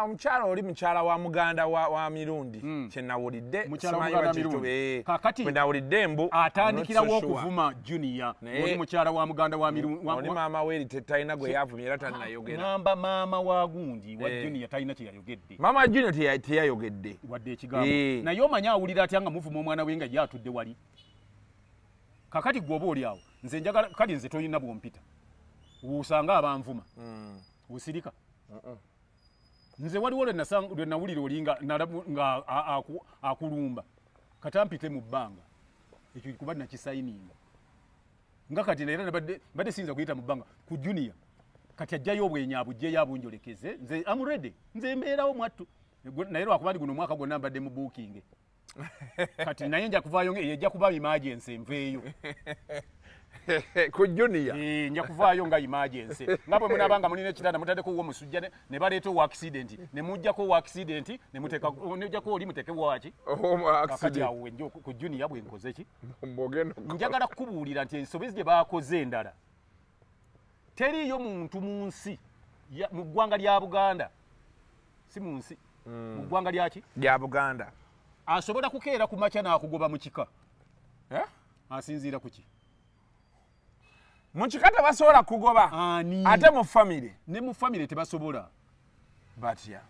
Omukyala oli mukyala wa muganda wa Mirundi kyenawulidde nawulidde mbu atandikirawo okuvuma Junior oli mukyala wa muganda wa Mirundi oli maama we talina gwe yavumye era tannayogera. Ngamba maama wa gundi wa Junior talina kye yayogedde. Maama wa Junior teyayogedde wadde ekigambo. Naye omanya awulira atya nga muvuma omwana we nga ye atudde wali. Kakati gwe oba oli awo nze njagala kati nze tolina bwompita osanga abanvuma osirika. Nze waliwo lwe nawulira olinga nga akulumba katampite mu bbanga ekyo kuba nakisayininga nga kati era mbadde siyinza kuyita mu bbanga ku Junior kati ajjayo obwenyi abugyeyo abunjolekeze nze am ready nze mbeerawo mwattu naye lwakuba ndi guno omwaka gwonna mbadde mu booking kati naye nja kuvaayo ejja kuba emergency nveeyo ku Junior nja kuvaayo nga emergency nga bwe munaabanga mulina ekitanda mutaddeko wo musujja ne baleeta owa accident ne muggyako owa accident ne muteeka ne oli muteeke waaki accident awo nja ku Junior bwe nkoze ki njagala kukubuulira nti ensobi gye baakoze endala teriiyo muntu mu nsi mu ggwanga lya Buganda si mu nsi mu ggwanga lyaki lya Buganda asobola kukeera ku makya n'akugoba mu kika asinziira ku ki mu kika tebasobola kugoba ate mu famire ne mu famire tebasobola batya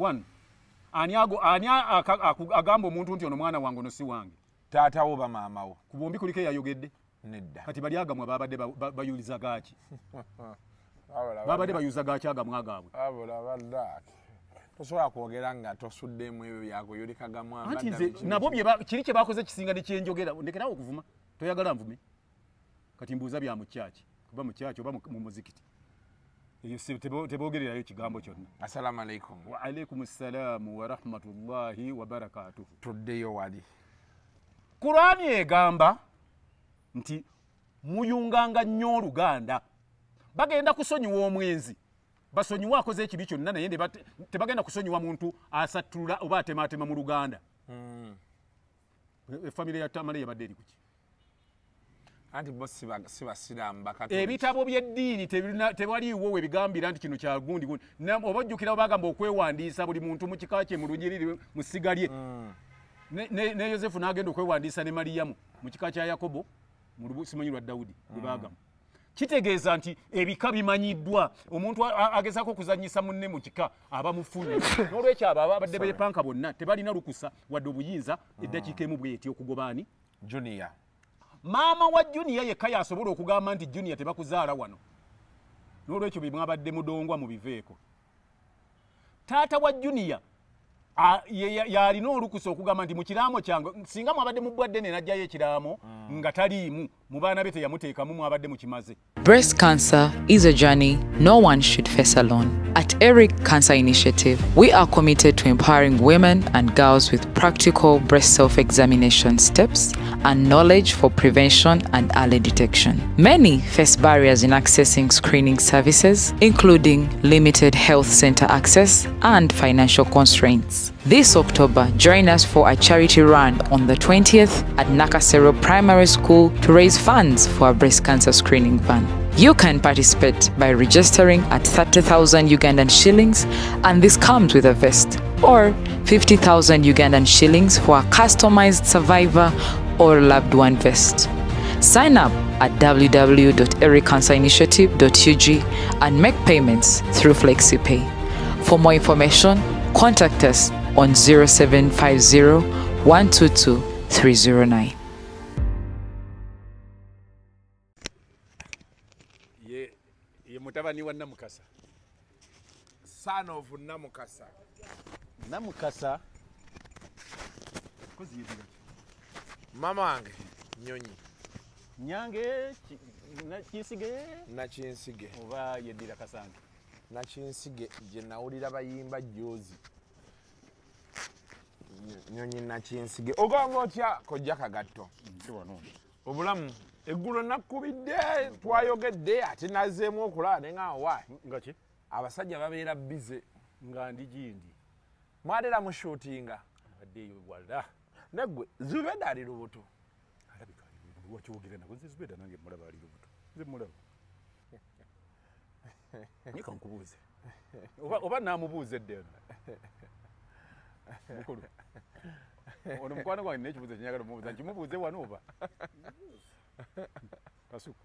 one ani agamba omuntu nti ono mwana wange ono si wange taata wo ba maama wo ku bombi kuliko eyayogedde nedda kati bali agamwa babadde bayuliza gaaki babadde bayuza gaaki agamwa gaabwe tosobola kwogera nga tosuddemu ebyo byakuyulikagamwa anti nze nabo kiri kye bakoze kisinga ne kyenjogera ndekerawo okuvuma toyagala nvume kati mbuuza bya mu kyaki kuba mu kyaki oba mu muzikiti eyo teboogererayo kigambo kyonna. Assalamu alaikum. Wa alaikum ssalaamu wa rahmatullahi wa barakatuhu. Tuddeyo wali Kurani egamba nti muyunganga nnyo oluganda bagenda kusonyiwa omwenzi basonyiwa akoze ekibi kyonna naye tebagenda kusonyiwa muntu asattulula oba atemaatema mu luganda. Efamire ya Tamale yabadde eri kuki? Anti bo si basiraamu bakatoliki. Ebitabo by'eddiini tewaliiwo we bigambira nti kino kya gundi gundi. Oba ojjukira bagamba okwewandiisa buli muntu mu kika kye mu lunyiriri mu ssiga lye. Ne Yosefu n'agenda okwewandiisa ne Mariyamu mu kika kya Yakobo mu simanyi lwa Dawudi bwe bagamba. Kitegeeza nti ebika bimanyiddwa omuntu agezaako okuzannyisa munne mu kika aba mufunye. N'olwekyo abo ababadde beepanka bonna tebalina lukusa wadde obuyinza eddakiika emu bw'eti okugoba ani? Junior. Maama wa Junior yekka yasobola okugamba nti Junior tebakuzaala wano. N'olwekyo bye mwabadde mudongwa mubiveeko. Taata wa Junior yalina olukusa okugamba nti mu kiraamo kyange singa mwabadde mubbwadde ne n'aggyayo ekiraamo nga taliimu mu baana be teyamuteekamu mwabadde mukimaze. Breast cancer is a journey no one should face alone. At Eric Cancer Initiative, we are committed to empowering women and girls with practical breast self-examination steps and knowledge for prevention and early detection. Many face barriers in accessing screening services, including limited health center access and financial constraints. This October, join us for a charity run on the 20th at Nakasero Primary School to raise funds for a breast cancer screening van. You can participate by registering at 30,000 Ugandan shillings, and this comes with a vest, or 50,000 Ugandan shillings for a customized survivor or loved one vest. Sign up at www.ericcancerinitiative.ug and make payments through FlexiPay. For more information, contact us on 0750 122 309. Ye mutabani wa Namukasa. Son of Namukasa. Namukasa. Kozi yedira. Mama wange Nyonyi. Nyange Nakinsige. Nakinsige. Oba yedira Kasange. Nakinsige je nawulira bayimba jozi. Nyonyi Nakinsige. Ogamba otya kojja Kagatto? Obulamu eggulo nakubidde twayogedde ate nazeemu okulaba ne nga wa ngaki abasajja babeera busy nga ndi gindi mwadera mu shootinga abaddeyo wala neggwe Zubeda ali lubuto alabika ali lubuto wakyogera nako nze Zubeda nange mulaba ali lubuto nze mulaba nyeka nkubuuze Oba namubuuza edda eno. Mukulu. Ono mukwano gwange n'ekibuuzo kye njagala omubuuza, nkimubuuze wano oba? Kasuku.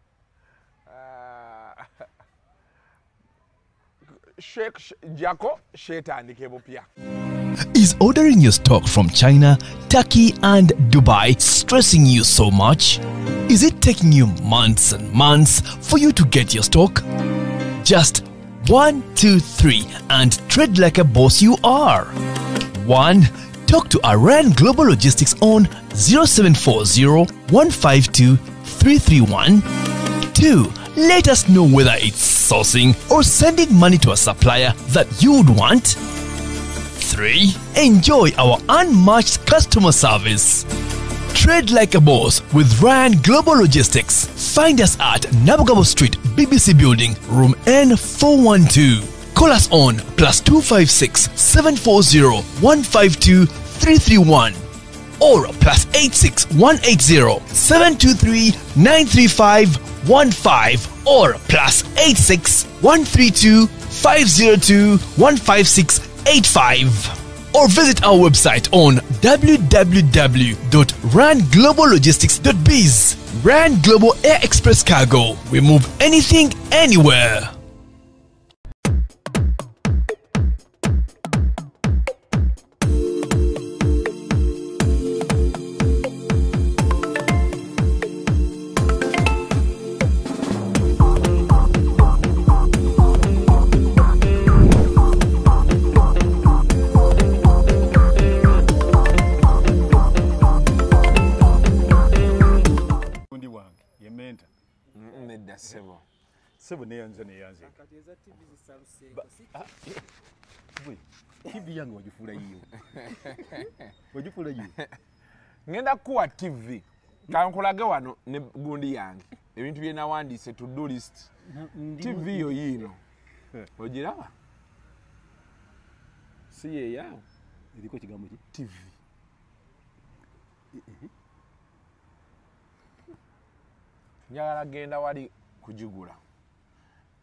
Sheikh Jako shetandike bupya. Is ordering your stock from China, Turkey and Dubai stressing you so much? Is it taking you months and months for you to get your stock? Just 1, 2, 3 and trade like a boss you are. 1. Talk to Aran Global Logistics on 0740 152 331. 2. Let us know whether it's sourcing or sending money to a supplier that you would want. 3. Enjoy our unmatched customer service. Trade like a boss with Ryan Global Logistics. Find us at Nabugabo Street, BBC Building, Room N412. Call us on +256 740 152 331 or +86 180 723 935 15 or +86 132 502 156 85. Or visit our website on www.rangloballogistics.biz. Rand Global Air Express Cargo. We move anything, anywhere. Sebo neyanze neyanze. TV yange wagifuula yiyo. Wagifuula yiyo. Ngenda kuwa TV. Kankulage wano ne gundi yange. Ebintu bye nawandiise to do list. TV yo yiino. Ogiraba? Si ye yawo. Eriko kigambo ki? TV. Njagala genda wali kugigula.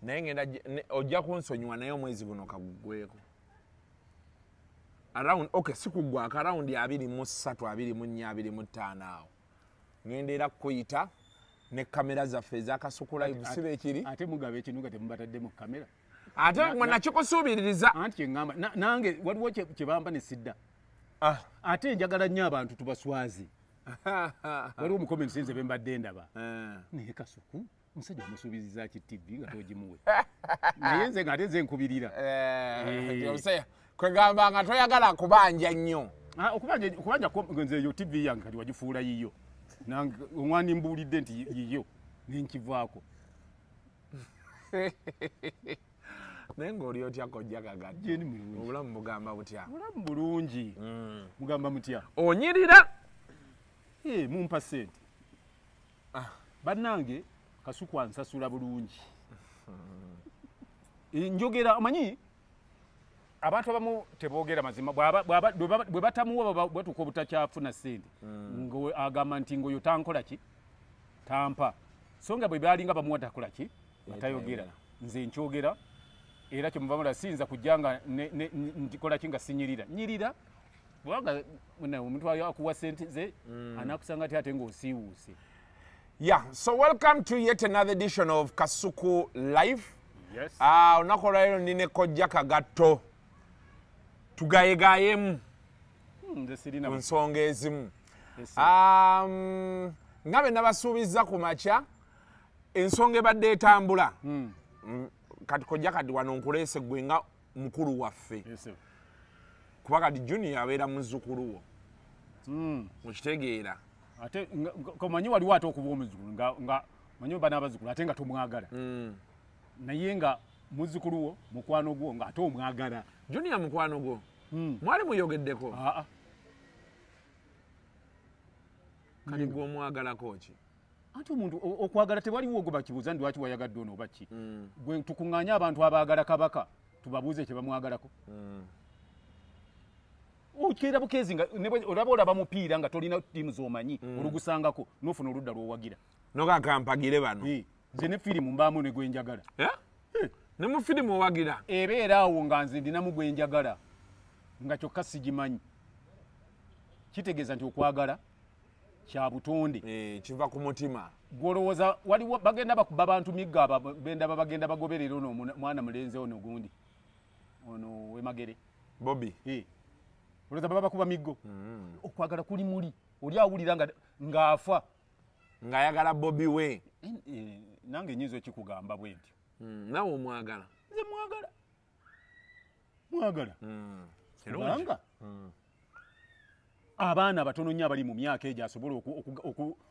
Naye ngenda ojja kunsonyiwa naye omwezi guno kaguggweko. Around, okay, sikuggwako around 23, 24, 25 awo. Ngenda era kukuyita ne kamera zaffe eza Kasuku Live sibe ekiri. Ate mugabe ekintu nga temubatadde mu kamera. Ate mwe nakikusuubiririza. Anti kye ŋŋamba nange waliwo kye bamba ne sidda. Ate njagala nnyo abantu tubaswaze. Waliwo mu comments nze be mbadde ndaba. Naye Kasuku omusajja amusuubiriza ki TV nga togimuwe. Naye nze ng'ate nze nkubirira. Kwegamba nga toyagala kubanja nnyo. Okubanja nze eyo TV yange kati wagifuula yiyo. Nange omwani mbuulidde nti yiyo ne nkivaako. Naye ng'oli otya kojja Kagatto? Obulamu bugamba butya? Obulamu bulungi. Mugamba mutya? Onyirira. Mumpa ssente. Bannange Kasuku ansasula bulungi. Njogera omanyi abantu abamu teboogera mazima bwe batamuwa batuuka obutakyafuna ssente agamba nti ngoyo tankola ki tampa, so nga bwe balinga bamuwa takola ki batayogera. Nze nkyogera era kyemuva mulaba siyinza kujja nga nkikola ki nga sinyirira nyirira kubanga omuntu akuwa ssente ze anakusanga ati ate ng'osiiwuuse. Yeah, so welcome to yet another edition of Kasuku Live. Yes. Olunaku olwaleero ndi ne Kojja Kagatto. Tugayegayemu ku nsonga ezimu. Nga be nabasuubizza ku makya, ensonga ebadde etambula. Kati Kojja kati wano nkuleese ggwe nga mukulu waffe. Kuba kati Junior abeera muzzukulu wo. Mukitegeera. Ate komanyi waliwo ate okuba omuzzukulu nga manyi bana abazzukulu ate nga tomwagala. Naye nga muzzukulu wo mukwano gwo nga ate omwagala. Junior mukwano gwo? Mwali muyogeddeko? Kati gwe omwagalako ki? Anti omuntu okwagala tewaliwo gwe bakibuuza nti lwaki wayagadde ono oba ki. Gwe tukuŋŋaanye abantu abaagala Kabaka tubabuuze kye bamwagalako. Okeera bukeezi nga olaba olaba mupiira nga tolina ttiimu z'omanyi olugusangako n'ofuna oludda lw'owagira. Nogakampagire bano. Nze ne firimu mbaamu ne gwe njagala. Ne mu firimu owagira? Ebeera awo nga nze ndinamu gwe njagala nga kyokka sigimanyi. Kitegeeza nti okwagala kya butonde. Kiva ku mutima. Gw'olowooza waliwo bagenda bakuba bantu migga benda bagenda bagoberera ono mwana mulenzi ono gundi ono w'emagere Bobby. Olowooza baba bakuba miggo. Okwagala kuli muli oli awulira ng'afa ng'ayagala Bobby we. Nange nnyinza okikugamba bwe ntyo. Nawe omwagala? Nze mwagala. Mwagala. Kubanga abaana abatono nnyo abali mu myaka egyo asobola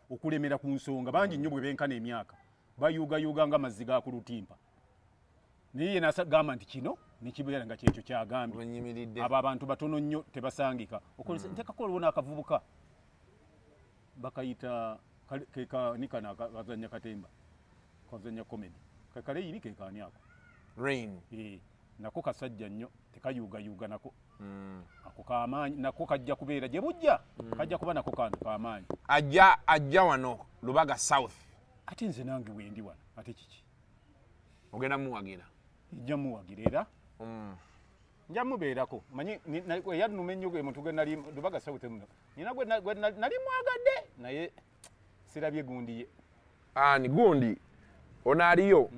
okulemera ku nsonga bangi nnyo bwe benkana emyaka bayuugayuuga nga mazzi ga ku lutimpa. Naye ye n'agamba nti kino ne kibeera nga kyekyo kyagambye. Abo abantu batono nnyo tebasangika. Nteekako olwo n'akavubuka bakayita nikano akazannya katemba kazannya comedy kakaleyiri kekaani ako Rain. Nako kasajja nnyo tekayuugayuuga nako. Ako kamaanyi nako kajja kubeera gye bujja kajja kuba nako kantu kamaanyi. Ajja wano Lubaga South. Ate nze nange wendi wano ate kiki? Ogenda muwagira? Nja muwagira era nja mubeerako. Manyi eyannuma ennyo gwe muntu gwe nali Lubaga South muno nina gwe nali mwagadde naye sirabye gundi ye. Ani gundi ono aliyo?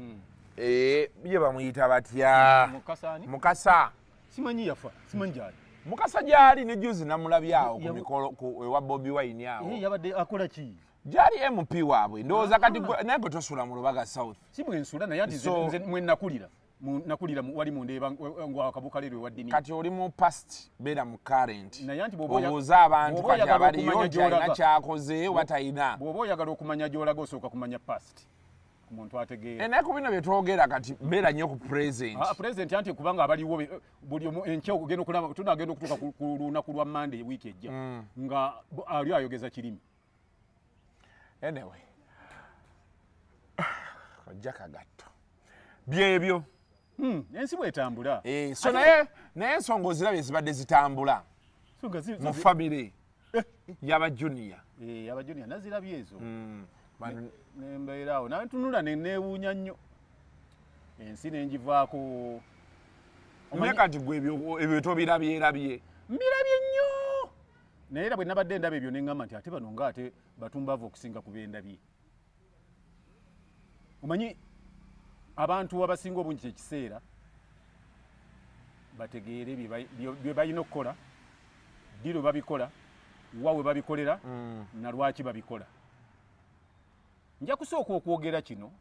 Ye bamuyita batya? Mukasa ani? Mukasa. Simanyi yafa, simanyi gy'ali. Mukasa gy'ali ne juzi namulabye awo ku mikolo ewa Bobi Wine awo. Yabadde akola ki? Gy'ali MP waabwe. Ndowooza kati naye gwe tosula mu Lubaga South. Si bwe nsula naye anti nze mwe nakulira. Nakulira wali mu Ndeeba ng'akabuka leero ewa Ddini. Kati oli mu past beera mu current. Naye anti obuuza abantu kati abaliyo gy'alina ky'akoze oba talina. Bw'oba oyagala okumanya gy'olaga osooka kumanya past. Omuntu ategeera. Naye ku bino bye twogera kati beera nnyo ku present. Present anti kubanga abaliwo buli omu enkya ogenda okulaba tunagenda okutuuka ku lunaku lwa Monday wiiki ejja nga ali ayogeza kirimi. Anyway. Kojja kagatto. Byebyo. Ensi bw'etambula. So naye ensonga ozirabye zibadde zitambula. Mu family y'aba Junior. Aba Junior nazirabye ezo. Nembeera awo nawe ntunula ne neewuunya nnyo ensi ne ngivaako. Naye kati gwe ebyo tobirabyerabye? Mbirabye nnyo naye era bwe nabadde ndaba ebyo ne ŋŋamba nti ate bano ng'ate batumbaavu okusinga ku bendabye. Omanyi abantu abasinga obungi kyekiseera bategeere bye balina okukola, ddi lwe babikola, wa we babikolera na lwaki babikola. Nja kusooka okwogera kino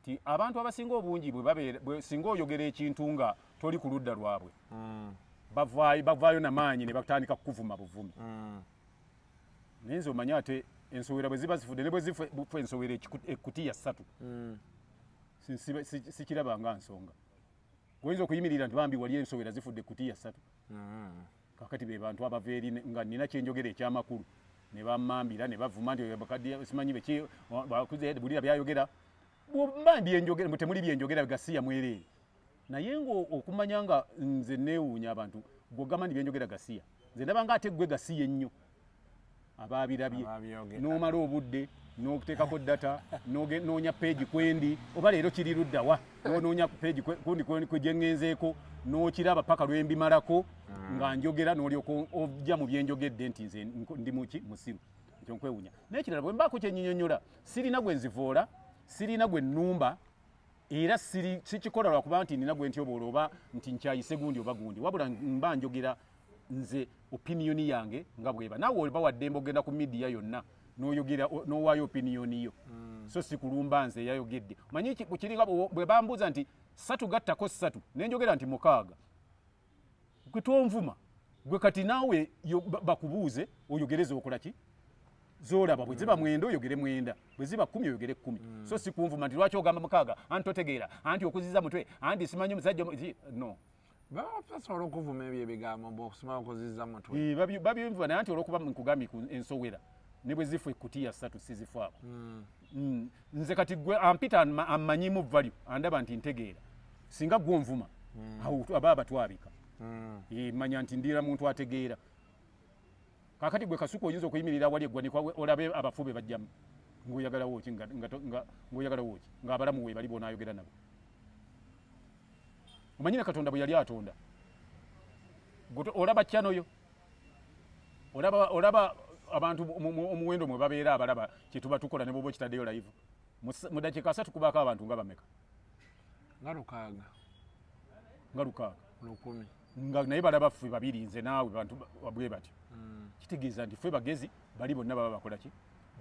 nti abantu abasinga obungi bwe singa oyogera ekintu nga toli ku ludda lwabwe bavaayo namaanyi ne batandika kukuvuma buvumi. Naye nze omanyi ate ensowera bwe ziba zifudde ne bwe zifa ensowera ekkutiya ssatu sikiraba nga nsonga. Oyinza okuyimirira nti bambi wali ensowera zifudde ekkutiya ssatu. Kakati be bantu abava eri nga nnina kyenjogera ekyamakulu ne bammambira ne bavuma nti bakadde simanyi beki bakuze bulira byayogera mba byenjogera temuli byenjogera gasiya mwereere. Naye ng'okumanya nga nze neewuunya abantu gw'ogamba nti byenjogera gasiya nze ndaba nga ate ggwe gasiya ennyo abaabirabye n'omala obudde n'okuteekako data n'onoonya peegi kwendi oba leero kiri ludda wa n'onoonya peegi kundi gye ŋŋenzeeko n'okiraba paka lwe mbimalako nga njogera n'olyoka ojja mu byenjogedde nti nze ndi muki musiru. Ekyo nkwewuunya. Naye ekirala bwe mbaako kye nnyinyonnyola sirina gwe nzivoola, sirina gwe nnumba era sikikola lwakuba nti nina gwe ntyoboola oba nti nkyayise gundi oba gundi, wabula mba njogera nze opinion yange nga bweba. Naawe oba waddembe ogenda ku media yonna n'oyogera n'owaayo opinion yo so si kulumba nze eyayogedde. Omanyi kiringa bwe bambuuza nti 3 gattako 3 ne njogera nti 6 gwe tonvuma gwe kati naawe bakubuuze oyogereze okola ki zolaba bwe ziba 9 oyogere 9 bwe ziba 10 oyogere 10 so si kunvuma nti lwaki ogamba 6 anti totegeera anti okuziza mutwe anti simanyi omusajja no. Basobola okuvuma ebyo ebigambo bw'okusoma okuziza mutwe. Babinvuma naye anti olw'okuba nkugambye ku ensowera ne bwe zifa ekkutiya 3 sizifaako. Nze kati gwe ampita ammanyimu value andaba nti ntegeera singa gwe onvuma awo aba batwabika. Manya nti ndira muntu ategeera. Kakati gwe Kasuku oyinza okuyimirira wali eggwanika olabe abafu be bajjamu ng'oyagala wooki ng'oyagala wooki ng'abalamu we bali bonaayogera nabo. Omanyi ne Katonda bwe yali atonda, olaba kyanoyo, olaba abantu omuwendo mwe babeera abalaba kye tuba tukola ne bw'oba okitaddeyo live mu dakiika 3 kubaako abantu nga bameka? Nga 6. Nga 6. 10. Nga naye balaba ffe babiri, nze naawe, bantu bwe batyo. Kitegeeza nti ffe bagezi, bali bonna baba bakola ki?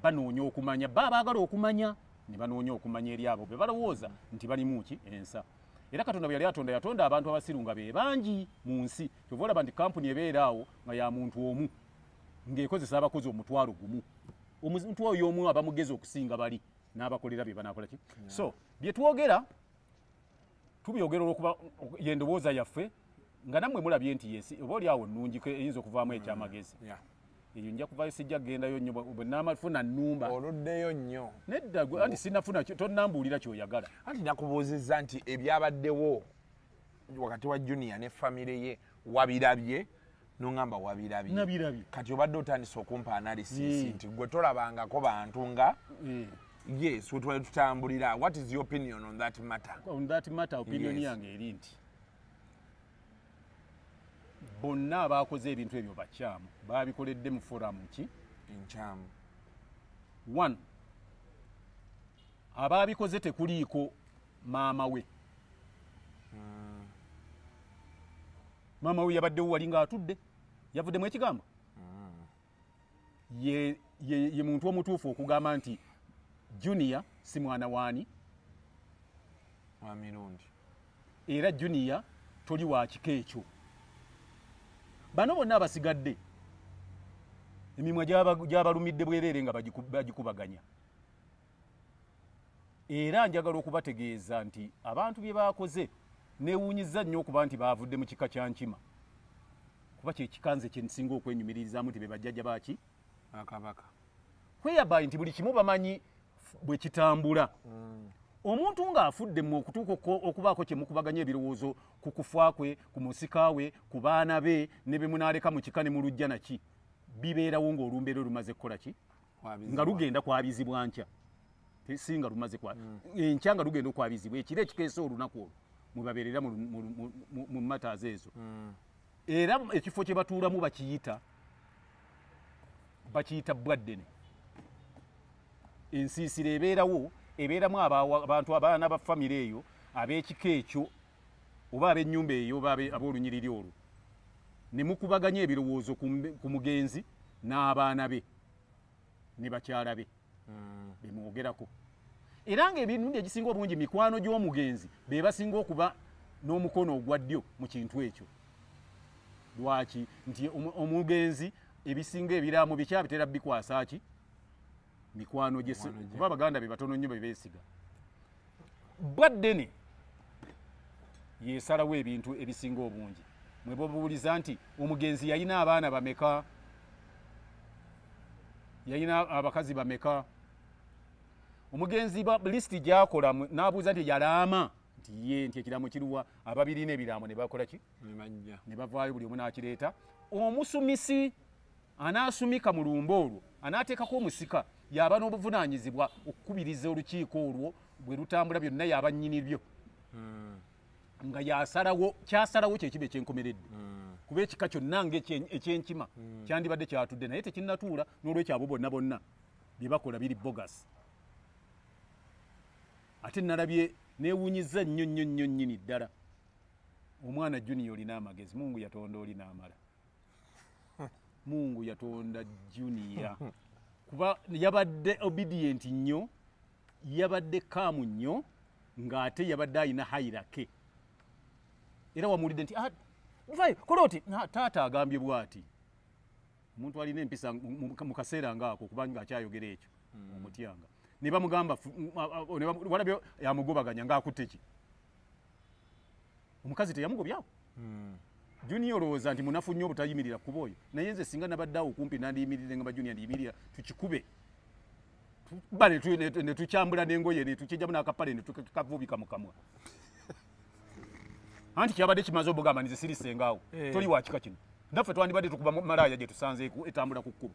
Banoonya okumanya, baba baagala okumanya ne banoonya okumanya eri abo be balowooza nti balimu ki ensa. Era Katonda bwe yali atonda, yatonda abantu abasiru nga be bangi mu nsi. Kyova olaba nti kampuni ebeera awo nga ya muntu omu ng'ekozesa abakozi 1,000. Omuntu oyo omu aba mugezi okusinga bali n'abakolera bye banaakola ki. So bye twogera tubyogera olw'okuba y'endowooza yaffe, nga nammwe mulabye nti yesi oba oli awo nnungi eyinza okuvaamu ekyamagezi. Eyo nja kuvayo, sijja kugendayo nnyo bwe naamafuna nnumba. Oluddeyo nnyo. Nedda gwe, anti sinnafuna, tonnambuulira ky'oyagala. Anti nakubuuzizza nti ebyabaddewo wakati wa Junior ne famire ye wabirabye, n'oŋŋamba wabirabye. Nabirabye. Kati obadde otandise okumpa analysis nti gwe tolabangako bantu nga yes, we twali tutambulira. What is your opinion on that matter? On that matter, opinion yange eri nti bonna abakoze ebintu ebyo bakyamu, babikoledde mu forum ki? Enkyamu. 1, ababikoze tekuliiko maama we. Maama we yabaddewo wali ng'atudde, yavuddemu ekigambo. Ye muntu omutuufu okugamba nti Junior si mwana waani? Wa Mirundi. Era Junior toli wa kika ekyo. Bano bonna abasigadde emimwa gy'abalumidde bwereere nga bagikubaganya. Era njagala okubategeeza nti abantu bye baakoze neewuunyizza nnyo okuba nti baavudde mu kika kya Nkima, kuba kye kika nze kye nsinga okwenyumiririzaamu nti be bajjajja baaki? Bakabaka. Whereby nti buli kimu bamanyi bwe kitambula. Omuntu ng'afudde mu okutuuka okubaako kye mukubaganya ebirowoozo ku kufa kwe, ku musika we, ku baana be, ne be munaaleka mu kika ne mu luggya naki, bibeerawo ng'olumbeera lumaze kukola ki? Nga lugenda kwabizibwa nkya. Si nga lumaze kwa enkya nga lugenda okwabizibwa, ekiro ekikeesa olunaku olwo mwe babeerera mu matters ezo. Era ekifo kye batuulamu bakiyita Bwaddene. Ensiisira ebeerawo, ebeeramu abantu abaana ba famire eyo, ab'ekika ekyo, oba ab'ennyumba eyo, oba ab'olunyiriri olwo, ne mukubaganya ebirowoozo ku mugenzi n'abaana be ne bakyala be bemwogerako. Era ng'emirundi egisinga obungi mikwano gy'omugenzi be basinga okuba n'omukono ogwa ddyo mu kintu ekyo. Lwaki? Nti omugenzi ebisinga ebiraamo bikyabitera bikwasa ki? Mikwano gye, kuba abaganda be batono nnyo be beesiga. Bwaddene yeesalawo ebintu ebisinga obungi. Mwe babuuliza nti omugenzi yalina abaana bameka, yalina abakazi bameka. Omugenzi lisiti gy'akola n'abuuza nti yalaama, nti ye, nti ekiraamo kiruwa, ababirina ebiraamo ne bakola ki? Ne bavaayo buli omu n'akireeta. Omusumisi anaasumika mu lumbe olwo, anaateekako omusika, yaba n'obuvunaanyizibwa okukubiriza olukiiko olwo bwe lutambula byonna, yaba nnyini byo. Nga yasalawo, kyasalawo kye kiba ekyenkomeredde. Kuba ekika kyonna ng'ekyenkima kyandibadde kyatudde, naye tekinnatuula, n'olwekyo abo bonna bonna bye bakola biri bogus. Ate nalabye neewuunyizza nnyo nnyo nnyo nnyini ddala. Omwana Junior olina amagezi, Mungu yatonda olina amala. Mungu yatonda Junior. Kuba yabadde obedient nnyo, yabadde kaamu nnyo, ng'ate yabadde alina hierarchy. Era wamuwulidde nti vayo kola oti, taata agambye bw'ati. Omuntu alina empisa mu kaseera ng'ako kubanga akyayogera ekyo omutyanga. Ne bamugamba walabye yamugobaganya ng'akutte ki? Omukazi teyamugobyawo. Junior olowooza nti munafu nnyo obutayimirira kuba oyo, naye nze singa nabadde awo kumpi nandiyimirire nga ba Junior ndiyimirira tukikube. Tuba ne tukyambula n'engoye ne tukijjamu n'akapale ne tukavubika mu kamwa. Anti kyabadde kimaze obugamba nze siri sengaawo, toli wa kika kino. Naffe twandibadde tukuba malaaya gye tusanze etambula ku kkubo.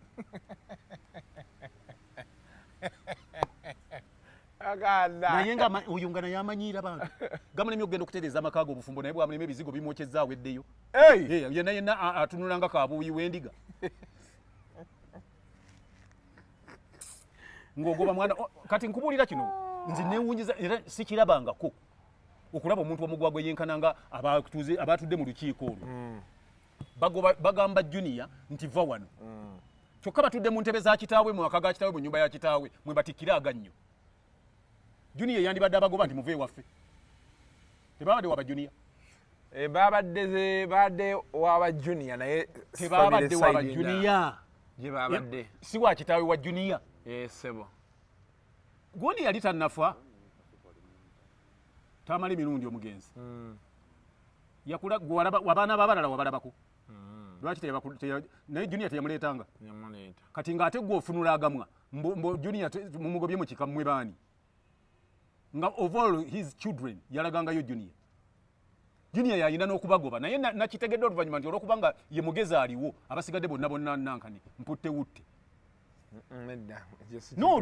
Naye nga oyo nga naye amanyiira abantu. Gamulemye okugenda okutereeza amaka ge obufumbo naye bwamulema ebizigo bimwokyezza aweddeyo. Yenna yenna atunula nga kabuuyi w'endiga. Ng'ogoba mwana kati nkubuulira kino nze neewuunyiza era sikirabangako okulaba omuntu omugwa gwe yenkana nga abatudde mu lukiiko olwo. Bagamba Junior nti va wano. Kyokka batudde mu ntebe za kitaawe mu maka ga kitaawe mu nnyumba ya kitaawe mwe batikkira agannyo. Junior yandibadde abagoba nti muve ewaffe. Tebabadde waba Junior. Babadde waba Junior naye tebabadde waba Junior. Gye babadde. Si wa kitaawe wa Junior. Sebo. Gundi yali tannafa. Tamale Mirundi omugenzi. Yakula abaana b'abalala wabalabako. Lwaki naye Junior teyamuleetanga. Yamuleeta. Kati ng'ate gwe ofunula agamwa mbo Junior mumugobye mu kika mmwe baani. Nga of all his children yalagangayo Junior. Junior yayina n'okubagoba naye nakitegedde oluvannyuma nti olwokubanga ye mugezi aliwo abasigadde bonna bonna nankani mputte wutte. No,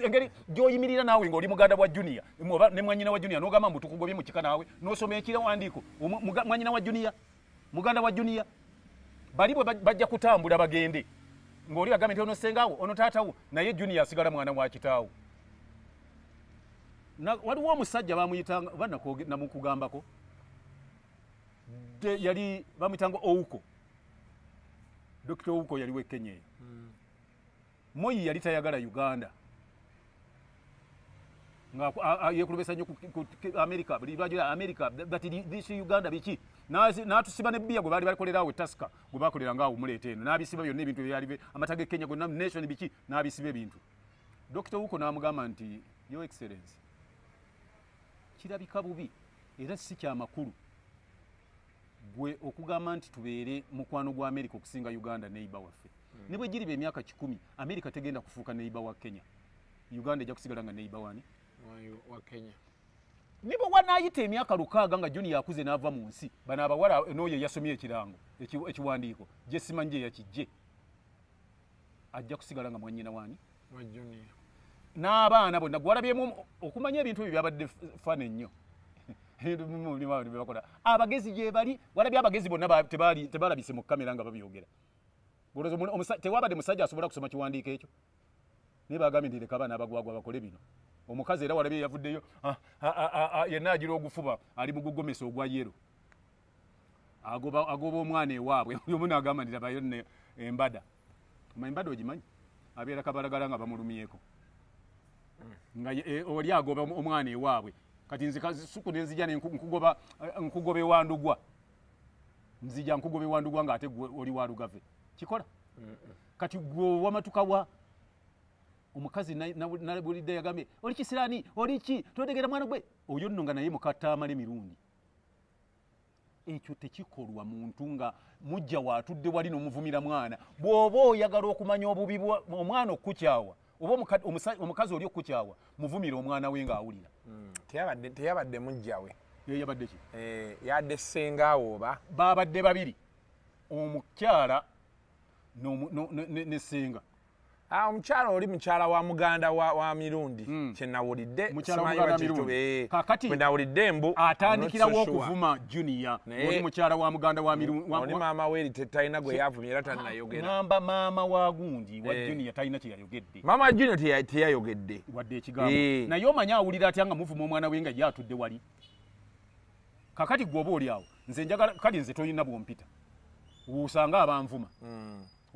engeri gy'oyimirira naawe ng'oli muganda wa Junior ne mwannyina wa Junior n'ogamba mbu tukugobye mu kika naawe n'osoma ekiwandiiko mwannyina wa Junior muganda wa Junior bali bwe bajja kutambula bagende ng'oli agambye nti ono ssengaawo ono taatawo naye Junior asigala mwana wa kitaawo. Waliwo omusajja bamuyitanga oba namukugambako yali bamuyitanga Ouko. Dr. Ouko yali w'e Kenya eyo. Moi yali tayagala Uganda. Nga yeekulubesa nnyo ku America, buli lwajula America, but this Uganda biki. N'atusiba ne bbiya gwe baali bakolera awo e Tusker, gwe bakolera ng'awo muleeta eno. N'abisiba byonna ebintu ebyali amata g'e Kenya gonna nation biki, n'abisiba ebintu. Dr. Ouko n'amugamba nti, Your Excellency, kirabika bubi era si kya makulu gwe okugamba nti tubeere mukwano gwa America okusinga Uganda neighbor waffe. Ne bwe giriba emyaka 10 America tegenda kufuuka neighbor wa Kenya. Uganda ejja kusigala nga neighbor wani? Wa Kenya. Ne bwe wanaayita emyaka 6 nga Junior akuze n'ava mu nsi, bano abawala n'oyo yasomye ekirango, ekiwandiiko, gye simanyi gye yakijje. Ajja kusigala nga mwannyina wani? Wa Junior. N'abaana bonna gwalabyemu okumanya ebintu ebyo byabadde fun ennyo. Abagezi gye bali, walabye abagezi bonna tebalabise mu kamera nga babyogera. Tewabadde musajja asobola kusoma kiwandiiko ekyo. Naye bagambye nti leka abaana abagwagwa bakole bino. Omukazi era walabye yavuddeyo yenna agira ogufuba ali mu gugomesa ogwa yero. Agoba omwana ewaabwe. Omu n'agamba nti labayo nno embada. Embada ogimanyi? Abeera kabalagala nga bamulumyeko. Nga oli agoba omwana ewaabwe. Kati nze suku ne nzija ne nkugoba ewandugwa. Nzija nkugoba ewandugwa ng'ate oli wa Lugave. Kikola. Kati gwe wamatuka wa omukazi nabulidde yagambye oli kisiraani oli ki totegera mwana gwe oyo nno nga naye mukataamale Mirundi. Ekyo tekikolwa muntu nga mujja waatudde wali n'omuvumira mwana. Bw'oba oyagala okumanya obubi omwana okukukyawa oba omukazi oli okukukyawa muvumira omwana we ng'awulira. Teyabadde mujja we. Yabadde ki? Yadde ssengaawo oba? Babadde babiri. Omukyala ne ssenga. Omukyala oli mukyala wa muganda wa Mirundi. Kye nawulidde. Mukyala wa muganda Mirundi. Kakati bwe nawulidde mbu atandikirawo okuvuma Junior. Oli mukyala wa muganda wa Mirundi. Oli maama we talina gwe yavumye era tannayogera. Ngamba maama wa gundi wa Junior talina kye yayogedde. Maama wa Junior teyayogedde. Wadde ekigambo. Naye omanyi awulira atya nga muvuma omwana we nga ye atudde wali. Kakati gwe oba oli awo. Nze njagala kali nze tolina bw'ompita. Osanga abanvuma.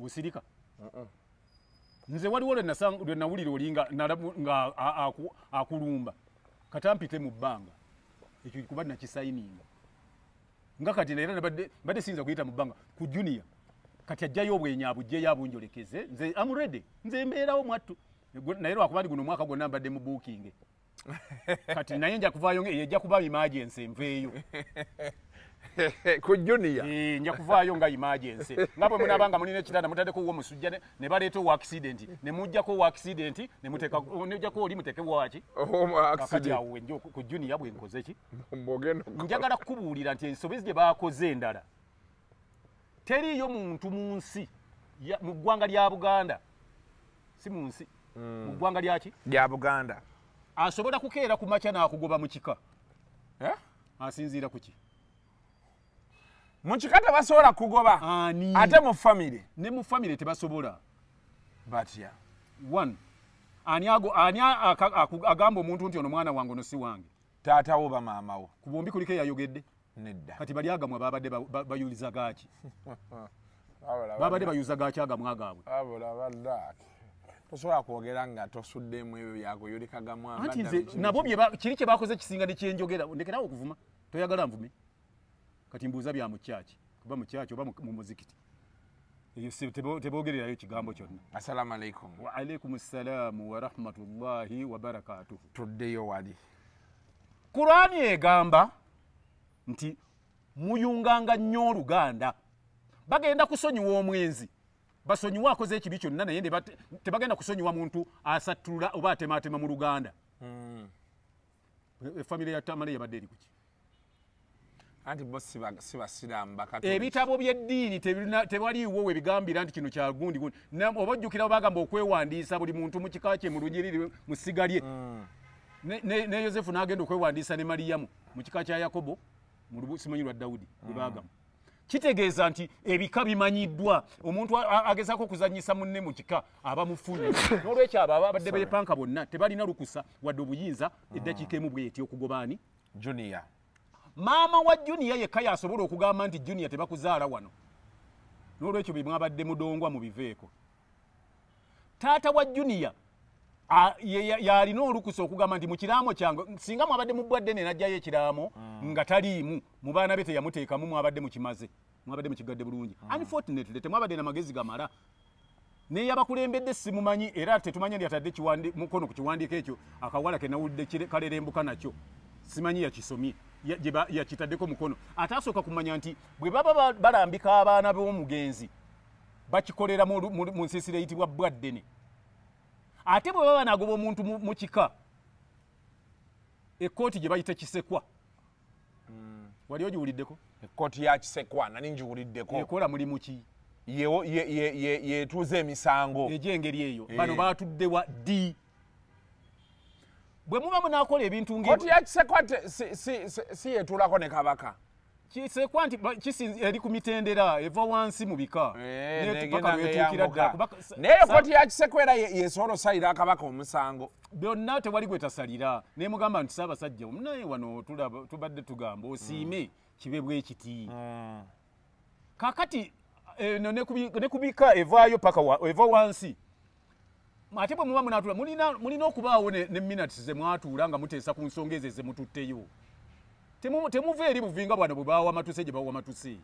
Osirika. Nze waliwo lwe nawulira oli nga akulumba katampite mu bbanga ekyo kuba nakisayininga nga kati era mbadde siyinza kuyita mu bbanga ku Junior kati ajjayo obwenyi abugyeyo abunjolekeze nze am ready nze mbeerawo mwattu naye lwakuba ndi guno omwaka gwonna mbadde mu booking kati naye nja kuvaayo ejja kuba emergency nveeyo ku Junior nja kuvaayo nga emergency nga bwe munaabanga mulina ekitanda mutaddeko wo musujja ne baleeta owa accident ne muggyako owa accident ne muteeka ne oli muteeke waaki kakati awo nja ku Junior bwe nkoze ki njagala kukubuulira nti ensobi gye baakoze endala teriiyo muntu mu nsi mu ggwanga lya Buganda si mu nsi mu ggwanga lyaki lya Buganda Asobola kukeera ku makya n'akugoba mu kika. Asinziira ku ki? Mu kika tebasobola kugoba. Ani? Ate mu famire. Ne mu famire tebasobola. Batya. One. Ani agamba omuntu nti ono mwana wange ono si wange? Taata wo ba maama wo. Ku bombi kuliko eyayogedde? Nedda. Kati bali agamwa babadde bayuliza gaaki? Babadde bayuza gaaki agamwa gaabwe? Abula balaki. Tosobola kwogera nga tosuddemu ebyo byakuyulikagamwa. Anti nze nabo kiri kye bakoze kisinga ne kyenjogera. Ndekerawo okuvuma. Toyagala nvume. Kati mbuuza bya mu kyaki. Kuba mu kyaki oba mu muzikiti. Eyo teboogererayo kigambo kyonna. Assalamu alaikum. Wa alaikum assalaamu wa rahmatullahi wa barakatuhu. Tuddeyo wali. Kurani egamba nti muyunganga nnyo oluganda. Bagenda kusonyiwa omwenzi. Basonyiwa akoze ekibi kyonna naye tebagenda kusonyiwa muntu asattulula oba atemaatema mu luganda. Efamire ya Tamale yabadde eri kuki? Anti bo si basiraamu bakatoliki. Ebitabo by'eddiini tewaliiwo we bigambira nti kino kya gundi gundi. Oba ojjukira bagamba okwewandiisa buli muntu mu kika kye mu lunyiriri mu ssiga lye. Ne Yosefu n'agenda okwewandiisa ne Mariyamu mu kika kya Yakobo mu simanyi lwa Dawudi bwe bagamba. Kitegeeza nti ebika bimanyiddwa. Omuntu agezaako okuzannyisa munne mu kika aba mufunye. N'olwekyo abo ababadde beepanka bonna tebalina lukusa wadde obuyinza eddakiika emu bw'eti okugoba ani? Junior. Maama wa Junior yekka yasobola okugamba nti Junior tebakuzaala wano. N'olwekyo bye mwabadde mudongwa mubiveeko. Taata wa Junior yalina olukusa okugamba nti mu kiraamo kyange singa mwabadde mu bbwa ddene n'aggyayo ekiraamo nga taliimu mu baana be teyamuteekamu mwabadde mukimaze mwabadde mukigadde bulungi. Unfortunately temwabadde na magezi gamala. Ne yabakulembedde simumanyi era tetumanyi ndi atadde mukono ku kiwandiiko ekyo akawala ke nawulidde kalerembuka nakyo simanyi yakisomye yakitaddeko mukono. Ate asooka kumanya nti bwe baba balambika abaana b'omugenzi bakikolera mu nsiisira eyitibwa bbwa ddene. Ate bwe baba nagoba omuntu mu kika ekkooti gye bayita kisekwa. Wali ogiwuliddeko? Ekkooti ya kisekwa nani ngiwuliddeko. Ekola mulimu ki? Yetuuza emisango egy'engeri eyo. Bano baatuddewa ddi? Bwe muba munaakola ebintu nge kkooti ya kisekwa si yetuulako ne kabaka. Kisekwa nti eri ku mitendera eva wansi mu bika. Naye kkooti ya kisekwa era yesobola osalira kabaka omusango. Byonna tewali gwe tasalira. Ne mugamba nti Ssaabasajja naye wano tubadde tugamba osiime kibe bwe kiti. Kaakati ne ku bika evaayo paka eva wansi. Ate bwe muba munaatuula mulina okubaawo ne minutes ze mwatuula nga muteesa ku nsonga ezo ze mututteyo. Temuva eri buvinga bwano bwe bawa matuse gye bawa matuse.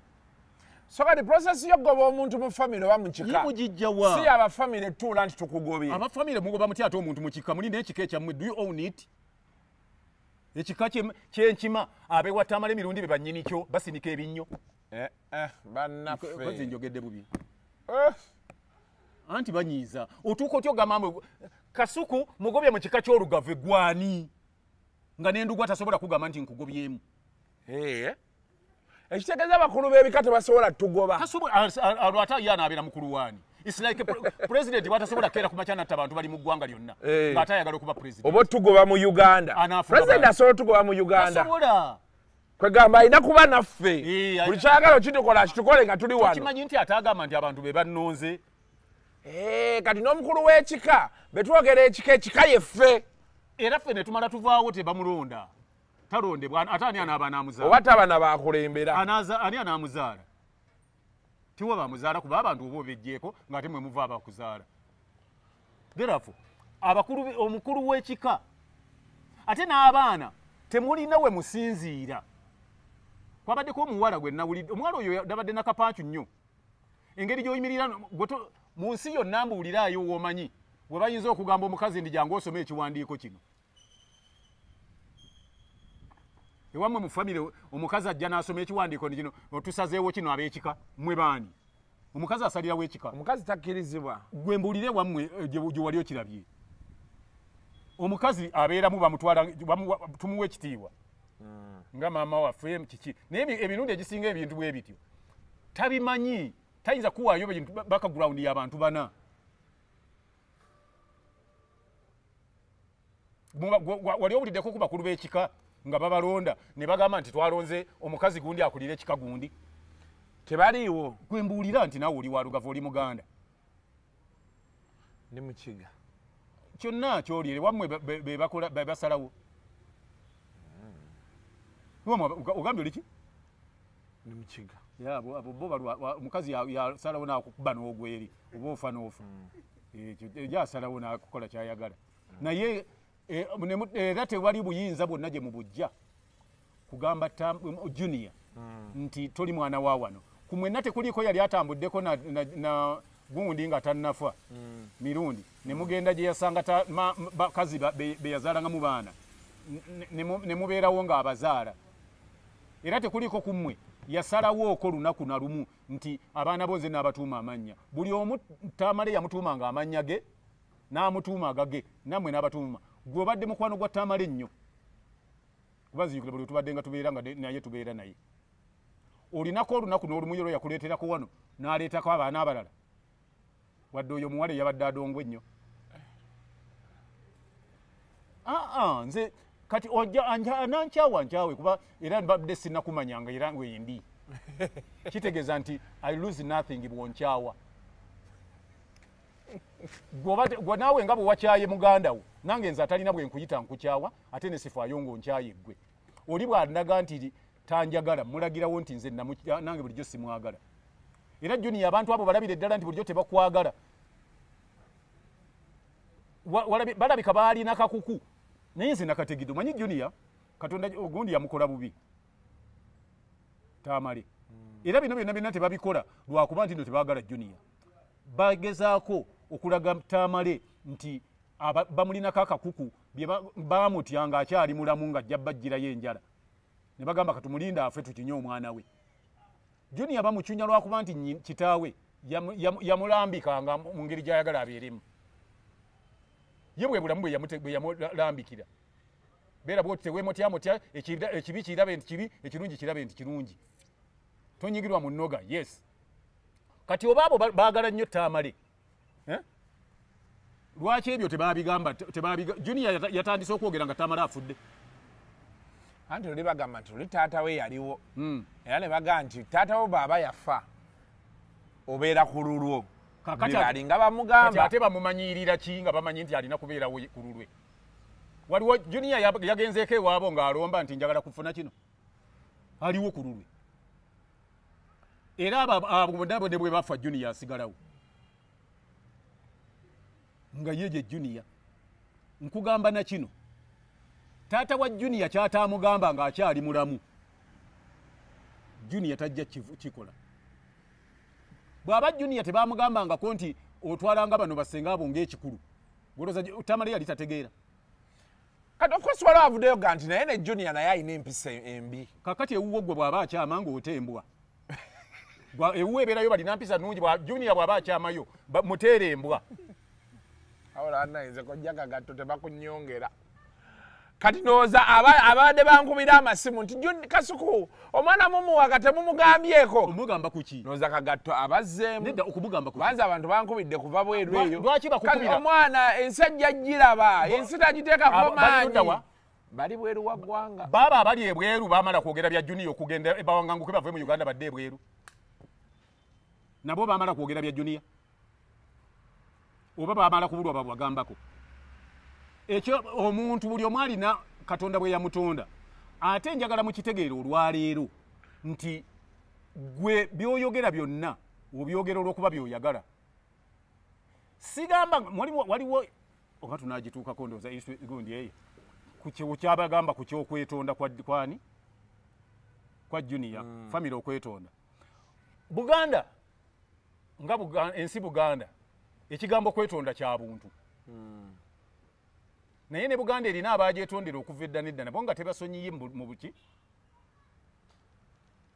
So kati process y'okugoba omuntu mu famire oba mu kika mugijja wa? Si abafamire tuula nti tukugobye. Abafamire mugoba mutya ate omuntu mu kika? Mulina ekika ekyammwe, do you own it? Ekika kyenkima abewa Tamale emirundi be bannyini kyo basinika ebinnyo. Bannaffe. Kozi njogedde bubi. Anti banyiiza. Otuuka otya ogamba mbu Kasuku mugobye mu kika ky'olugave gwani? Nga n'endugwa tasobola kugamba nti nkugobyemu. Ekitegeeza abakulu b'ebika tebasobola tugoba. Alwo ate ye anaabeera mukulu waani? It's like president bw'atasobola kukeera ku makya n'atta abantu bali mu ggwanga lyonna ng'ate ayagala okuba president. Oba tugoba mu Uganda. President asobola tugoba mu Uganda. Tasobola. Kwegamba alina kuba naffe. Buli ky'ayagala okitukola kitukole nga tuli wano. Tokimanyi nti ate agamba nti abantu be bannonze. Kati n'omukulu w'ekika be twogera ekika ekika yeffe. Era ffe ne tumala tuvaawo tebamulonda. Talondebwa ate ani anaaba anaamuzaala? Oba tabana baakulembera. Ani anaamuzaala? Tiwa bamuzaala kuba abantu oba obeggyeko ng'ate mwe muva abakuzaala. Therefore omukulu w'ekika ate n'abaana temulina we musinziira. Kwabaddeko omuwala gwe nawulidde, omuwala oyo yabadde nakapancu nnyo. Engeri gy'oyimirira mu nsi yonna mbuuliraayo w'omanyi we bayinza okugamba omukazi ndi jangu osome ekiwandiiko kino. Ewammwe mu famire omukazi ajja n'asoma ekiwandiiko kino otusazeewo kino ab'ekika mmwe baani? Omukazi asalirawo ekika. Omukazi takkirizibwa. Gwe mbuulire wammwe gye wali okirabye. Omukazi abeeramu bamutwala tumuwa ekitiibwa. Nga maama waffe kiki. Naye emirundi egisinga ebintu bwe bityo tabimanyi, tayinza kuwaayo background y'abantu bana. Wali owuliddeko ku bakulu b'ekika nga babalonda ne bagamba nti twalonze omukazi gundi akulira ekika gundi? Tebaliiwo. Gwe mbuulira nti naawe oli Walugava, oli Muganda. Ndi Mukiga. Kyonna kyoli, wammwe be bakola be basalawo. Ogambye oli ki? Ndi Mukiga. Ya, abo bo balwa omukazi yasalawo n'akukuba n'ogweri oba ofa n'ofa. Ekyo yasalawo n'akukola ky'ayagala. Naye era tewali buyinza bwonna gye mubujja kugamba Junior nti toli mwana wa wano. Ku mwenna tekuliiko yali atambuddeko na gundi nga tannafa mirundi ne mugenda gye yasanga bakazi be yazaalangamu baana ne mubeerawo ng'abazaala. Era tekuliiko ku mmwe yasalawooko lunaku na lumu nti abaana bo nze n'abatuuma amannya. Buli omu Tamale yamutuumanga amannya ge n'amutuuma agage, nammwe n'abatuuma. Gwe obadde mukwano gwa Tamale nnyo, kuba nzijukira buli tubadde nga tubeera nga naye tubeera naye. Olinako olunaku n'olumu lwe yakuleeterako wano n'aleetako abaana abalala, wadde oyo omuwala eyabadde adongwa ennyo. Nze kati ojja anankyawa nkyawe kuba era mbadde sinnakumanyanga era wendi. Kitegeeza nti I lose nothing bw'onkyawa. Gwe naawe nga bwe wakyaye muganda wo, nange nze atalina bwe nkuyita nkukyawa, ate ne sifaayo ng'onkyaye ggwe. Oli bw'andaga nti tanjagala, mulagirawo nti nze nange bulijjo simwagala. Era Junior abantu abo balabira ddala nti bulijjo tebakwagala. Balabika baalina kakuku, naye nze nakategedde. Omanyi Junior Katonda ogundi yamukola bubi Tamale. Era bino byonna byonna tebabikola lwakuba nti nno tebaagala Junior. Bagezaako okulaga Tamale nti bamulinako akakuku bye bamutya ng'akyali mulamu ng'ajja bajjirayo enjala. Ne bagamba katumulinda afe tukinye omwana we. Junior bamucunya lwakuba nti kitaawe yamulambikanga mu ngeri gy'ayagala abeeremu. Ye bwe bulamu bwe yamulambikira. Beera bw'oti teweemotyamotya, ekibi kirabe nti kibi, ekirungi kirabe nti kirungi. Tonyigirwa mu nnoga, yes. Kati oba abo baagala nnyo Tamale. Lwaki ebyo tebabigamba? Junior yatandise okwogera nga Tamale afudde. Anti oli bagamba nti oli taata we yaliwo. Era ne bagamba nti taata wo bw'aba yafa obeera ku lulwo. Alinga bamugamba. Kati ate bamumanyirira ki nga bamanyi nti alina kubeerawo ku lulwe? Waliwo Junior yagenzeeko ewaabo ng'alomba nti njagala kufuna kino. Aliwo ku lulwe. Era abo bonna ne bwe bafa Junior asigalawo. Nga ye gye Junior. Nkugamba na kino. Taata wa Junior ky'ataamugamba ng'akyali mulamu, Junior tajja kikola. Bw'aba Junior tebamugambangako nti otwalanga bano basenga abo ng'ekikulu, golooza Tamale yali tategeera. Kati of course waliwo avuddeyo ga nti naye ne Junior naye alina empisa embi. Kakati ewuwo ggwe bw'aba akyama ng'otembwa. Ewuwo ebeerayo balina mpisa nnungi, Junior bw'aba akyamayo muteere embwa. Awula nze kojja Kagatto tebakunnyongera. Kati ndowooza abadde bankubira amasimu nti Kasuku omwana mumuwaga temumugambyeko. Omugamba ku ki? Ndowooza Kagatto abazzeemu. Nedda okumugamba ku ki? Banza abantu bankubidde kuva bweru eyo. Lwaki bakukubira? Omwana ensi ajja giraba, ensi tagiteekako maanyi. Bali bweru wa ggwanga. Baaba abali ebweru baamala kwogera bya Junior okugenda bawanganguke bave mu Uganda badde ebweru. Nabo baamala kwogera bya Junior. Oba baamala kubulwa babagambako. Ekyo omuntu buli omu alina Katonda bwe yamutonda. Ate njagala mukitegeere olwaleero nti gwe by'oyogera byonna obyogera olw'okuba by'oyagala. Sigamba waliwo oba tunaagituukako ndowooza gundi eyo ku kyabagamba ku ky'okwetonda kwani kwa Junior family okwetonda. Buganda nga ensi Buganda ekigambo kwetonda kya buntu. Naye ne Buganda erina abagyetondera okuva edda n'edda nabo nga tebasonyiye mu buki.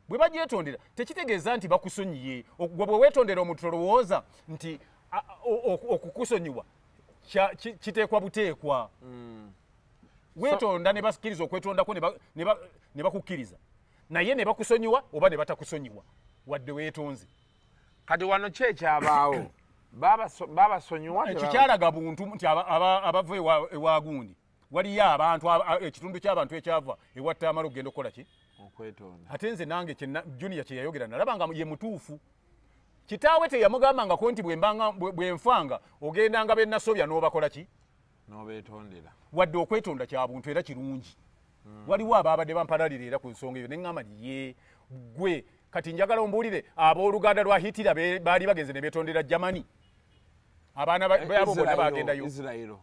Bwe bagyetondera tekitegeeza nti bakusonyiye. Gwe bwe weetondera omuntu tolowooza nti okukusonyiwa kiteekwa buteekwa. Weetonda ne bakkiriza okwetondako ne bakukkiriza. Naye ne bakusonyiwa oba ne batakusonyiwa wadde weetonze. Kati wano ki ekyabaawo? Babasonyiwa Ekikyalaga buntu nti abava ewa gundi Waliyo abantu ekitundu ky'abantu ekyava ewa Tamale okugenda okukola ki? Okwetonda. Ate nze nange Junior kye yayogera nalaba nga ye mutuufu. Kitaawe teyamugambangako nti bwe nfanga ogendanga be nasobya n'obakola ki? N'obeetondera. Wadde okwetonda kya buntu era kirungi. Waliwo abaabadde bampalalira era ku nsonga eyo ne ŋŋamba nti ye gwe kati njagala ombuulire abooluganda lwa Hitler baali bagenze ne beetondera Germany. Abaana baabo bonna bagendayo.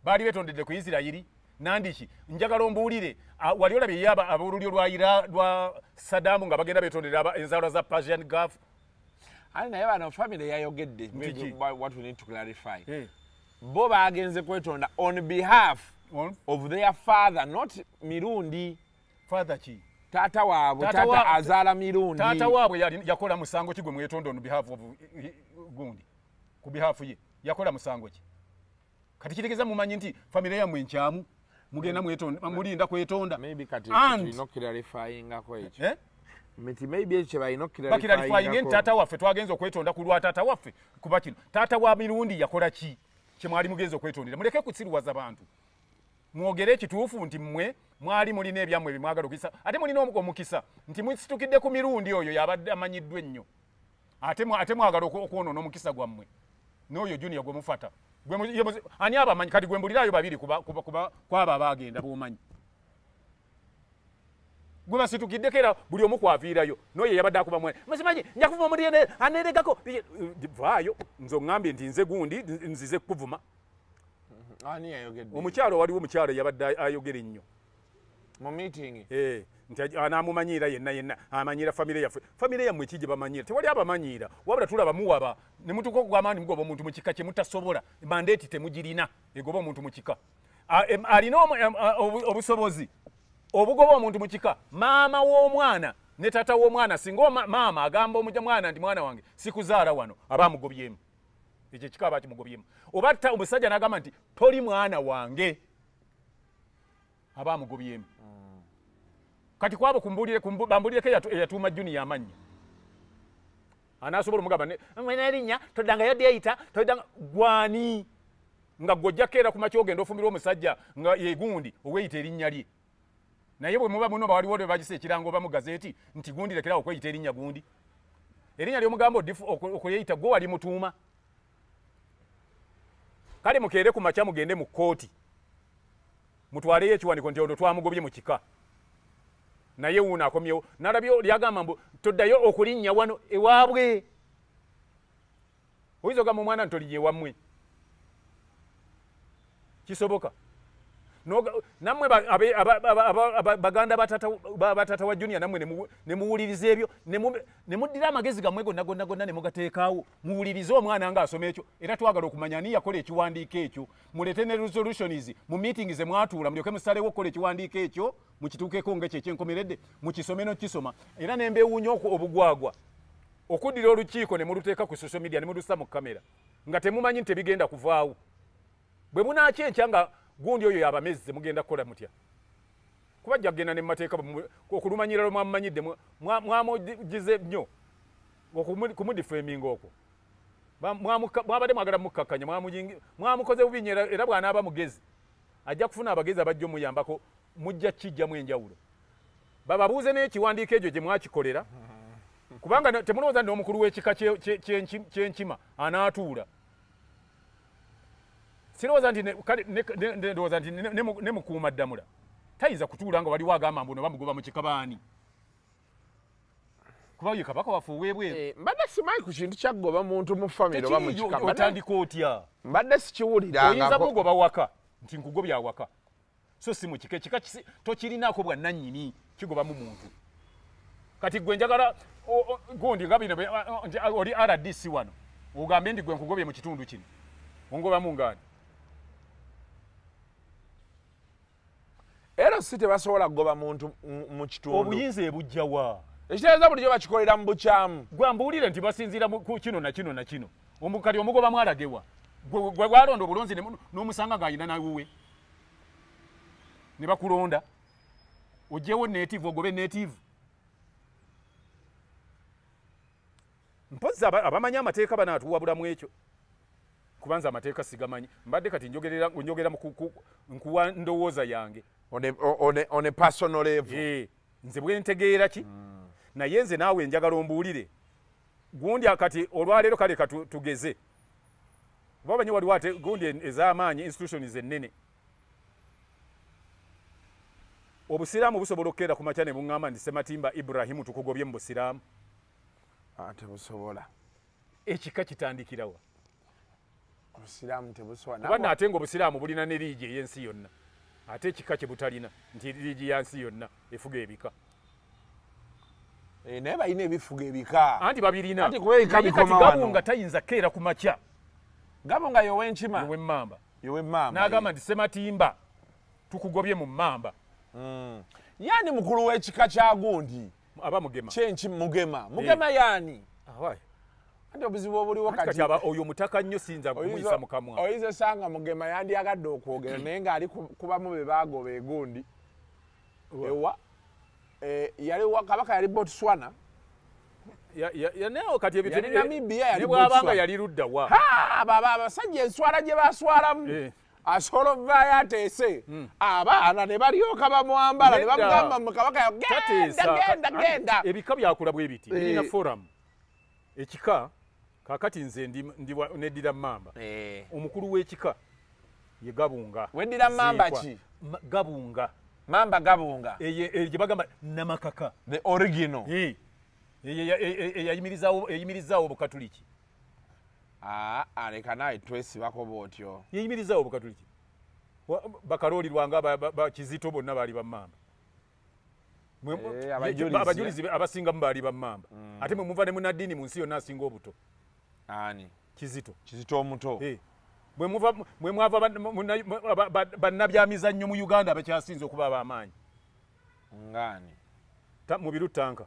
Baali beetondedde ku Isirayiri. Nandiki njagala ombuulire wali olabye ye aboolulyo lwa Saddam nga bagenda beetondera enzaalwa za Persian Gulf. Ali naye bano family yayogedde what we need to clarify. Bo bagenze kwetonda on behalf of their father, not Mirundi. Father ki? Tata waabwe, tata azaala Mirundi. Tata waabwe yakola musango ki gwe mwetonda on behalf of gundi? Ku behalf ye yakola musango ki? Kati kitegeeza mumanyi nti family yammwe nkyamu mugenda mwetonda mulinda kwetonda. Maybe kati tulina okuklarifyingako ekyo. Maybe ekyo balina okuklarifyingako. Tata waffe twagenze okwetonda ku lwa tata waffe kuba kino. Tata wa Mirundi yakola ki? Kye mwali mugenze okwetondera. Muleke kusiruwaza bantu. Mwogere ekituufu nti mmwe mwali mulina ebyammwe bye mwagala okuyisa. Ate mulina omukisa nti musitukidde ku Mirundi oyo yabadde amanyiddwa ennyo. Ate mwagala okwonoona omukisa gwammwe. N'oyo Junior gwe mufata. Ani abamanyi kati gwe mbulirayo babiri kwabo abaagenda b'omanyi. Gwe basitukiddeko era buli omu kwaviirayo n'oyo yabadde akuba mwana. Musimanyi nja kuvuma omuli aneeregako. Vaayo nze oŋŋambye nti nze gundi nzize kukuvuma. Ani yayogedde? Omukyalo waliwo omukyalo yabadde ayogera ennyo. Mu meeting? Nti anaamumanyiira yenna yenna amanyiira famire yaffe. Famire yammwe ki gye bamanyiira? Tewali abamanyiira wabula tulaba muwaba ne mutuuka okugamba nti mugoba omuntu mu kika kye mutasobola. Mandate temugirina egoba omuntu mu kika. Alina obusobozi obugoba omuntu mu kika. Maama w'omwana ne taata w'omwana singa maama agamba omwana nti mwana wange sikuzaala wano aba amugobyemu. Ekyo ekika aba kimugobyemu. Oba omusajja n'agamba nti toli mwana wange aba amugobyemu. Kati kwabo bambulireko eyatuuma Junior amannya. Anaasobola omugamba erinnya toddangayo dyeyita toddanga gwani nga gw'ojjako era ku makya ogenda ofumbirwa omusajja nga ye gundi oweyita erinnya lye. Naye bwe muba muno waliwo lwe bagisa ekirango oba mu gazeeti nti gundi lekerawo okweyita erinnya gundi. Erinnya ly'omugamba okweyita gwe wali mutuuma. Kale mukeere ku makya mugende mu kkooti mutwaleyo ekiwandiiko nti ono twamugobye mu kika. Naye wuuno akomyewo nalabye lyagamba mbu toddayo okulinnya wano ewaabwe. Oyinza ogamba omwana nti tolinnya ewammwe? Kisoboka? Nammwe baganda ba taata wa Junior nammwe ne muwuliriza ebyo ne muddira amagezi gammwe gonna gonna gonna ne mugateekaawo. Muwulirize omwana ng'asoma ekyo era twagala okumanya ani yakola ekiwandiiko ekyo. Muleete ne resolutions mu meeting ze mwatuula mulyoke musalewo okukola ekiwandiiko ekyo mukituukeko ng'ekyo ekyenkomeredde mukisome n'okukisoma. Era ne mbeewuunya obugwagwa okuddira olukiiko ne muluteeka ku social media ne mulussa mu kamera nga temumanyi nti tebigenda kuvaawo. Bwe munaakyenkya nga gundi oyo yabamezze mugenda kukola mutya? Kuba ajja kugenda ne mumateeka okulumanyira lwe mwamumanyidde mwamugize nnyo kumudifeminga okwo. Mwabadde mwagala mukkakkanya mwamukoze bubi nnyo era bw'anaaba mugezi ajja kufuna abagezi abajja omuyambako mujja kijjamu enjawulo. Bababuuze n'ekiwandiiko ekyo gye mwakikolera kubanga temulowooza nti omukulu w'ekika ky'enkima anaatuula. Sirowooza nti ndowooza nti ne mukuuma ddamula tayinza kutuula nga waliwo agamba mbu ono bamugoba mu kika baani. Kuba ye kabaka waffe ow'ebweru. Mbadde simanyi ku kintu kyakugoba muntu mu famire oba mu kika. Otandika otya? Mbadde sikiwulirangako. Oyinza mugoba waka nti nkugobye awaka so si mu kika. Ekika tokirinaako bwannannyini kigobamu muntu. Kati gwe njagala gundi nga bino oli RDC wano ogambe nti gwe nkugobye mu kitundu kino ongobamu ngaani? Era si tebasobola kugoba muntu mu kitundu. Obuyinza ebujja wa? Ekitegeeza bulijjo bakikolera mu bukyamu. Gwe mbuulire nti basinziira ku kino na kino na kino. Kati omugobamu alagewa. Gwe gwalonda obulonzi n'omusanga ng'alina nawuwe. Ne bakulonda. Oggyewo native ogobe native. Mpozzi abamanyi amateeka banaatuwabulamu ekyo. Kubanza amateeka sigamanyi. Mbadde kati njogera nkuwa ndowooza yange. On a personal level. Nze bwe ntegeera ki? Naye nze naawe njagala ombuulire. Gundi akati olwaleero kale tugeze. Oba banyi waliwo ate gundi ez'amaanyi institutions ennene. Obusiraamu busobola okukeera ku makya ne buŋŋamba nti Sematimba Ibrahimu tukugobye mu busiraamu. Tebusobola. Ekika kitandikirawa. Obusiraamu tebusobola. Kuba ate ng'obusiraamu bulina ne liigi ey'ensi yonna. Ate ekika kye butalina nti liigi ya nsi yonna efuga ebika. Naye balina ebifuga ebika. Anti babirina. Anti kuba ebika bikoma wano. Gabunga tayinza keera ku makya. Gabunga y'owenkima. Y'owemmamba. Y'owemmamba. N'agamba nti Sematimba tukugobye mu mmamba. Yani mukulu w'ekika kya gundi. Aba Mugema. Kyenki Mugema. Mugema yani. Awaye. Anti obuzibu obuliwo kati. Kati oyo mutaka nnyo siyinza kumuyisa mu kamwa. Oyinza osanga Mugema yandiyagadde okwogera naye ng'ali kubamu be baagoba egundi. Ewa. Yali kabaka yali Botswana. Naye kati yali Namibia yali Botswana. Yali ludda wa. Ha baba abasajja enswala gye baswalamu. Asobola ovaayo ateese. Abaana ne balyoka bamwambala ne bamugamba mu kabaka genda genda genda. Ebika byakula bwe biti. Birina forum. Ekika kakati nze ndi neddira mmamba. Omukulu w'ekika ye Gabunga. Weddira mmamba ki? Gabunga. Mamba Gabunga. Eye gye bagamba Namakaka. The original. Eyayimirizaawo Obukatuliki. Aleka naye twesibako bw'otyo. Yeyimirizaawo Obukatuliki. Bakalooli Lwanga Kizito bonna baali bammamba. Abajulizi abasingamu baali bammamba. Ate mwe muva ne munnaddiini mu nsi yonna asinga obuto. Ani? Kizito. Kizito omuto. Mwe mwava bannabyamizannyo mu Uganda abakyasinze okuba ab'amaanyi. Ngani? Mubiru Tanka.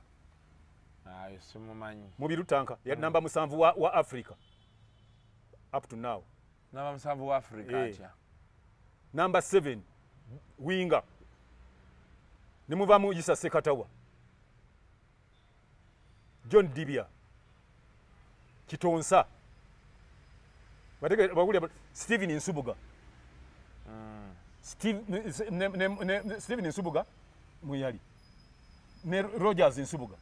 Ayo simumanyi. Mubiru Tanka yali namba 7 wa Africa. Up to now. Namba 7 wa Africa atya. Namba 7 winga. Ne muvamu Isa Sekatawa. John Dibia. Kitonsa. Stephen Nsubuga. Stephen Nsubuga muyali. Ne Rogers Nsubuga.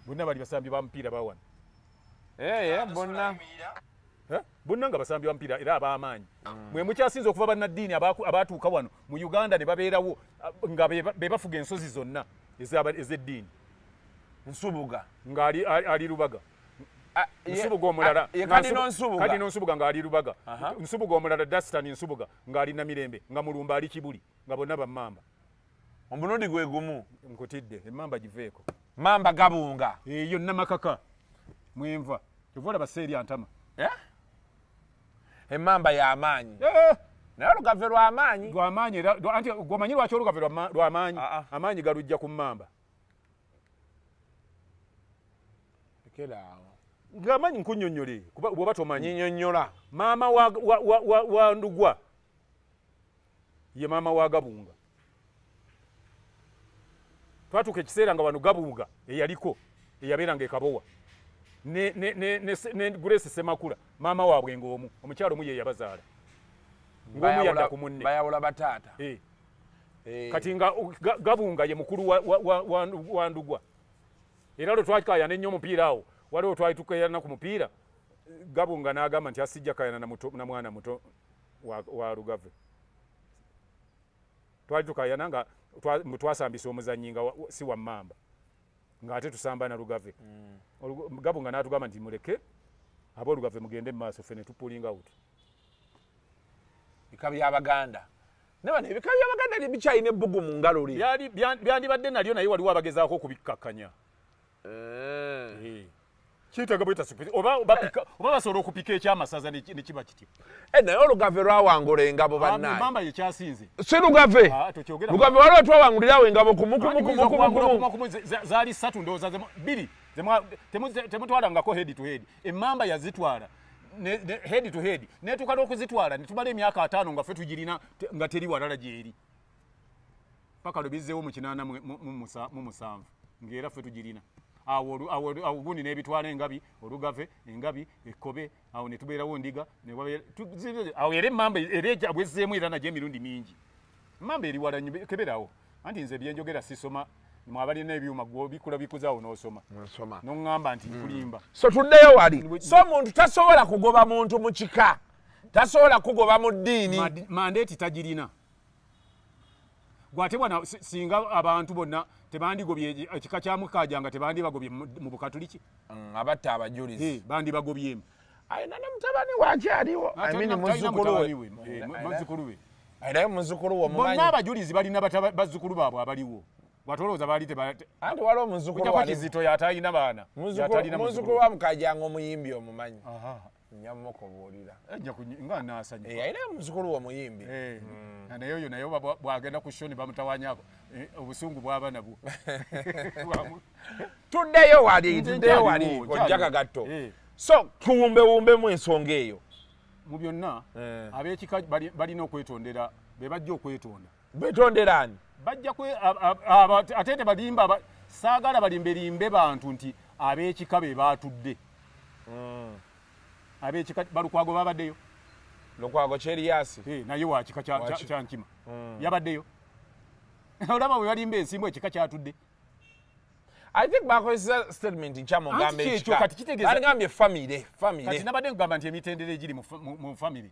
Bonna bali basambi ba mupiira bawana. Bonna. Bonna nga basambi ba mupiira era ab'amaanyi. Mwe mukyasinze okuva bannaddiini abatuuka wano mu Uganda ne babeerawo nga be bafuga ensozi zonna ez'eddiini. Nsubuga. Nga ali Lubaga. Nsubuga omulala. Kadino Nsubuga ng'ali Lubaga. Nsubuga omulala Dastan Nsubuga ng'ali Namirembe nga Mulumba ali Kibuli nga bonna bammamba. Omulundi gwe gumu. Nkutidde emmamba giveeko. Mamba Gabunga. Eyo Namakaka. Mwenva. Kyova olaba seeri antama. Emmamba y'amaanyi. Naye olugave lw'amaanyi. Lw'amaanyi era anti gwomanyi lwaki olugave lw'amaanyi? Amaanyi galujja ku mmamba. Lekera awo. Ng'amaanyi nkunnyonnyole kuba bw'oba tomanyi. Nnyonnyola. Maama wa Ndugwa ye maama wa Gabunga. Twatuuka ekiseera nga wano Gabunga eyaliko eyabeeranga e Kabowa ne Grace Semakula maama waabwe ng'omu omukyalo omu ye yabazaala ng'omu yadda ku munne. Bayawula bataata. Kati nga Gabunga ye mukulu wa Ndugwa. Era lwe twakaayana ennyo omupiira awo waliwo twali tukaayana ku mupiira Gabunga n'agamba nti asijja kaayana na mwana muto wa Lugave. Twali tukaayana nga twasambisa omuzannyi nga si wa mmamba ng'ate tusamba na Lugave. Gabunga n'atugamba nti muleke aboolugave mugende mu maaso ffe ne tupulinga out. Bika by'Abaganda. Ne bano ebika by'Abaganda bikyalina ebbugu mu ngalo lye. Byandibadde nalyo naye waliwo abagezaako okubikkakkanya. Kyetaaga bweta oba basobola okupika ekyamasaza ne kiba kityo. Naye olugave lwawangula engabo bannaye. Mamba ye kyasinze. Si Lugave. Lugave waliwo twawangulirawo engabo kumukumu. Zaali 3 ndowooza 2 temutwalangako head to head. Emmamba yazitwala head to head netuuka n'okuzitwala ne tumala emyaka 5 nga ffe tugirina nga teri walala gyeri. Paka lwe bizzeewo mu 87 ng'era ffe tugirina. Awo gundi n'ebitwala engabi, olugave, engabi, ekkobe, awo ne tubeerawo ndiga, awo era emmamba era bwezzeemu era nagyo emirundi mingi. Emmamba eri wala nnyo, keberawo. Anti nze byenjogera sisoma, mwe abalina ebyuma bikula bikuzaawo n'osoma. N'oŋŋamba nti nkulimba. So tuddeyo wali. So omuntu tasobola kugoba muntu mu kika. Tasobola kugoba mu ddiini. Mandate tagirina. Gwate bwana singa abantu bonna tebandigobye ekika kya Mukajanga tebandibagobye mu Bukatuliki. Abatta abajulizi. Bandibagobyemu. Ayina ne mutabani wakyaliwo. I mean muzzukulu we. Muzzukulu we. Ayina muzzukulu we mumanyi. Bonna abajulizi balina bazzukulu baabwe abaliwo. Watolooza baali anti waliwo muzzukulu wa Kizito yatalina baana. Muzzukulu wa Mukajanga omuyimbi omumanyi. Nyamukobuulira. Nga naasanyuka. Ayina muzzukulu wa muyimbi. Naye oyo naye bw'agenda ku show ne bamutawaanyaako obusungu bw'aba nabwo. Tuddeyo wali, tuddeyo wali, kojja Kagatto. So tuwumbewumbemu ensonga eyo. Mu byonna ab'ekika balina okwetondera, be bajja okwetonda. Betondera ani? Bajja ate tebalimba, saagala balimbelimbe bantu nti ab'ekika be baatudde. Ab'ekika Balukwago babaddeyo. Lukwago Kyeriyasi. Naye wa kika kya Nkima. Yabaddeyo. Olaba bwe balimba ensimbu ekika kyatudde. I think bakozesa statement nkyamu ogamba ekika. Baligambye family, family. Kati nabadde nkugamba nti emitendera egiri mu family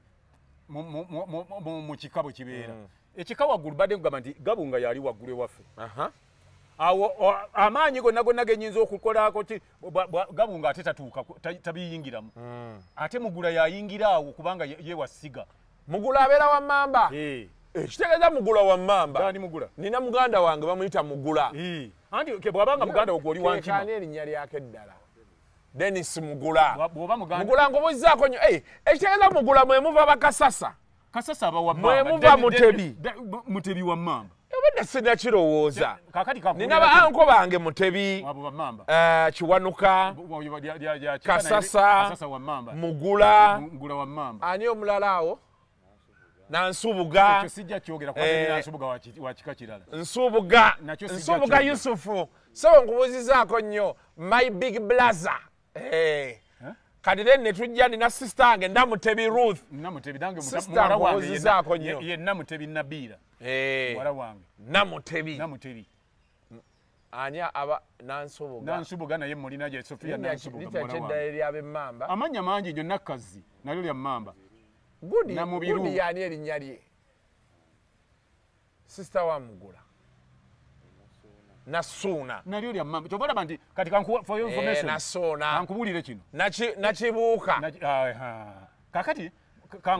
mu kika bwe kibeera. Ekika waggulu badde nkugamba nti Gabunga yali waggulu ewaffe. Awo amaanyi gonna gonna ge nnyinza okukolako ki Gabunga ate tatuuka tabiyingiramu. Ate Mugula yayingira awo kubanga ye wasiga. Mugula abeera wa Mmamba. Ekitegeeza Mugula wa Mmamba. Ani Mugula? Nina muganda wange bamuyita Mugula. Anti ke bw'abanga muganda wo gw'oli wa Nkima. Keekaani erinnya lyake ddala. Dennis Mugula. Bw'oba muganda. Mugula nkubuuzaako nnyo. Ekitegeeza Mugula mwe muva Bakasasa. Kasasa aba wa Mmamba. Mwe muva Mutebi. Mutebi wa Mmamba. Obadde sinnakirowooza. Nina ba anko bange Mutebi, Kiwanuka, Kasasa, Mugula. Ani omulala awo? Nansubuga. Nsubuga. Nsubuga Yusufu. So nkubuuzizaako nnyo my big blazer. Kati then ne tujja nina sister wange Namutebi Ruth. Namutebi nange muwala wange ye Namutebi Nabiira. Muwala wange. Namutebi. Namutebi. Ani aba Nansubuga. Nansubuga naye mulina gye Sofia Nansubuga muwala wange. Licha eri ab'emmamba. Amannya mangi nnyo Nakkazi nalyo lya Mmamba. Gudi Gudi yani erinnya lye. Sister wa Mugula. Nasuuna. Nalyo lya Mmamba. Ky'oba olaba nti kati kankuwa for your information. Nasuuna. Kankubuulire kino. Nakibuuka. Kakati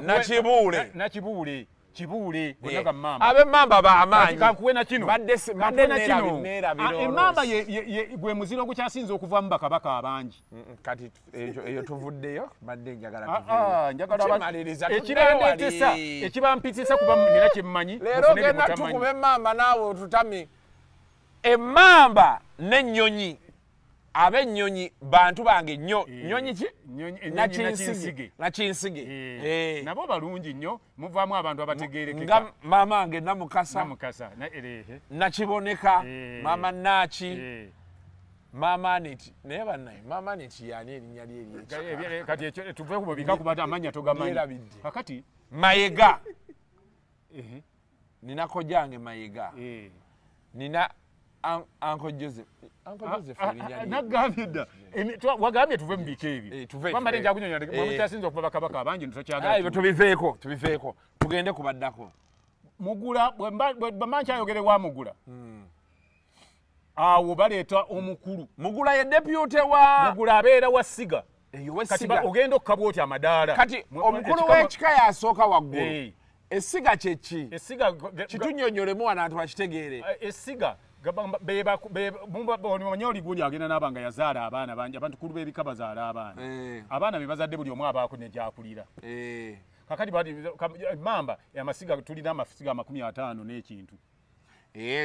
Nakibuule. Nakibuule. Kibuule gonna ga Mmamba. Ab'emmamba b'amaanyi. Kankuwe na kino. Badde neerabira. Emmamba gwe muziro ogukyasinze okuvaamu bakabaka abangi. Kati eyo tuvuddeyo badde njagala tuveeyo. Njagala ekibandeetesa ekibampitisa kuba nina kye mmanyi. Leero genda tukuba emmamba naawe otutame. Emmamba n'ennyonyi ab'ennyonyi bantu bange nnyo. Nnyonyi ki? Nakinsige. Nakinsige. Nabo balungi nnyo muvaamu abantu abategeerekeka. Nga maama wange Namukasa. Namukasa. Nakiboneka. Maama Naki. Maama Aneti. Naye bannaye maama Aneti y'ani erinnya lye ery'ekika? Kati ekyo tuve ku bika kuba amannya togamanyi. Kakati Mayega. Nina kojjange Mayega. Nina Uncle Joseph. Uncle Joseph erinnya lye. Nagambye dda. Wagambye tuve mu bika ebyo. Kwambadde nja kunnyonnyola mwe mukyasinze okuva bakabaka abangi tokyagala. Ebyo tubiveeko, tubiveeko. Tugende ku baddako. Mugula bwe mba nkyayogere wa Mugula. Awo baleeta omukulu. Mugula ye deputy wa Mugula abeera wa Ssiga. Kati ogenda okukabwa otya amadaala. Kati omukulu w'ekika yasooka waggulu. Essiga kye ki? Essiga kitunnyonnyolemu wano abantu bakitegeere. Essiga omanyi oli gundi agenda n'aba nga yazaala abaana bangi, abantu kulu b'ebika bazaala abaana. Abaana be bazadde buli omu abaako ne gy'akulira. Kakati Mmamba amasiga tulina amasiga 50 n'ekintu.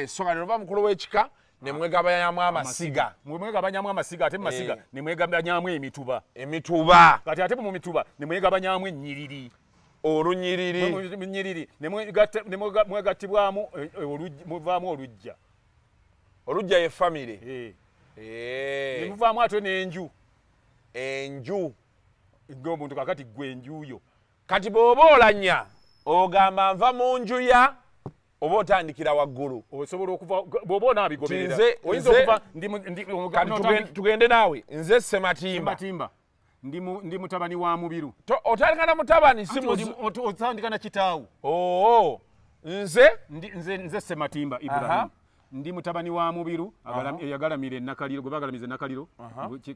So kati ova mukulu w'ekika ne mwegabanyamu amasiga. Mwegabanyamu amasiga ate mu masiga ne mwegabanyamu emituba. Emituba. Kati ate mu mituba ne mwegabanyamu ennyiriri. Olunyiriri. Ennyiriri ne mwegattibwamu muvaamu oluggya. Oluggya ye family. Ne muvaamu ate n'enju. Enju. Ng'omuntu kakati gwe enju yo. Kati bw'oba olanya ogamba nva mu nju ya oba otandikira waggulu. Osobola okuva bw'oba onaabigoberera. Oyinza okuva ndi tugende naawe nze Ssematimba. Ssematimba. Ndi mutabani wa Mubiru. Otandika na mutabani si otandika na kitaawo. Oo. Nze nze Ssematimba Ibrahim. Ndi mutabani wa Mubiru eyagalamira Nakaliro gwe bagalamiza Nakaliro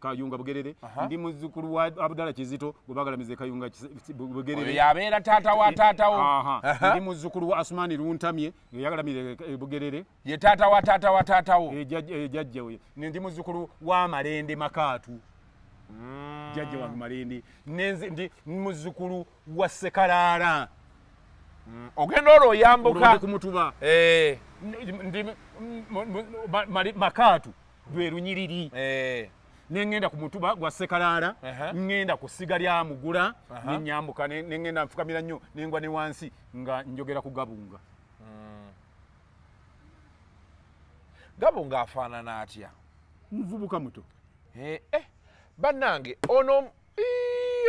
Kayunga Bugerere. Ndi muzzukulu wa Abdalla Kizito gwe bagalamiza Kayunga Bugerere. Yabeera taata wa taatawo. Ndi muzzukulu wa Asumani Luntamye eyagalamira Bugerere. Ye taata wa taata wa taatawo. Jjajja we. Ndi muzzukulu wa Malende Makaatu. Jjajja wange Malende. Ndi muzzukulu wa Sekalaala. Ogenda olwo oyambuka ku mutuba. Ndi Makaatu lwe lunyiriri. Nengenda ku mutuba gwa Sekalaala, ngenda ku ssiga lya Mugula, nenyambuka nengenda nfukamira nnyo nengwa ne wansi nga njogera ku Gabunga. Gabunga afaanana atya? Muvubuka muto. Bannange ono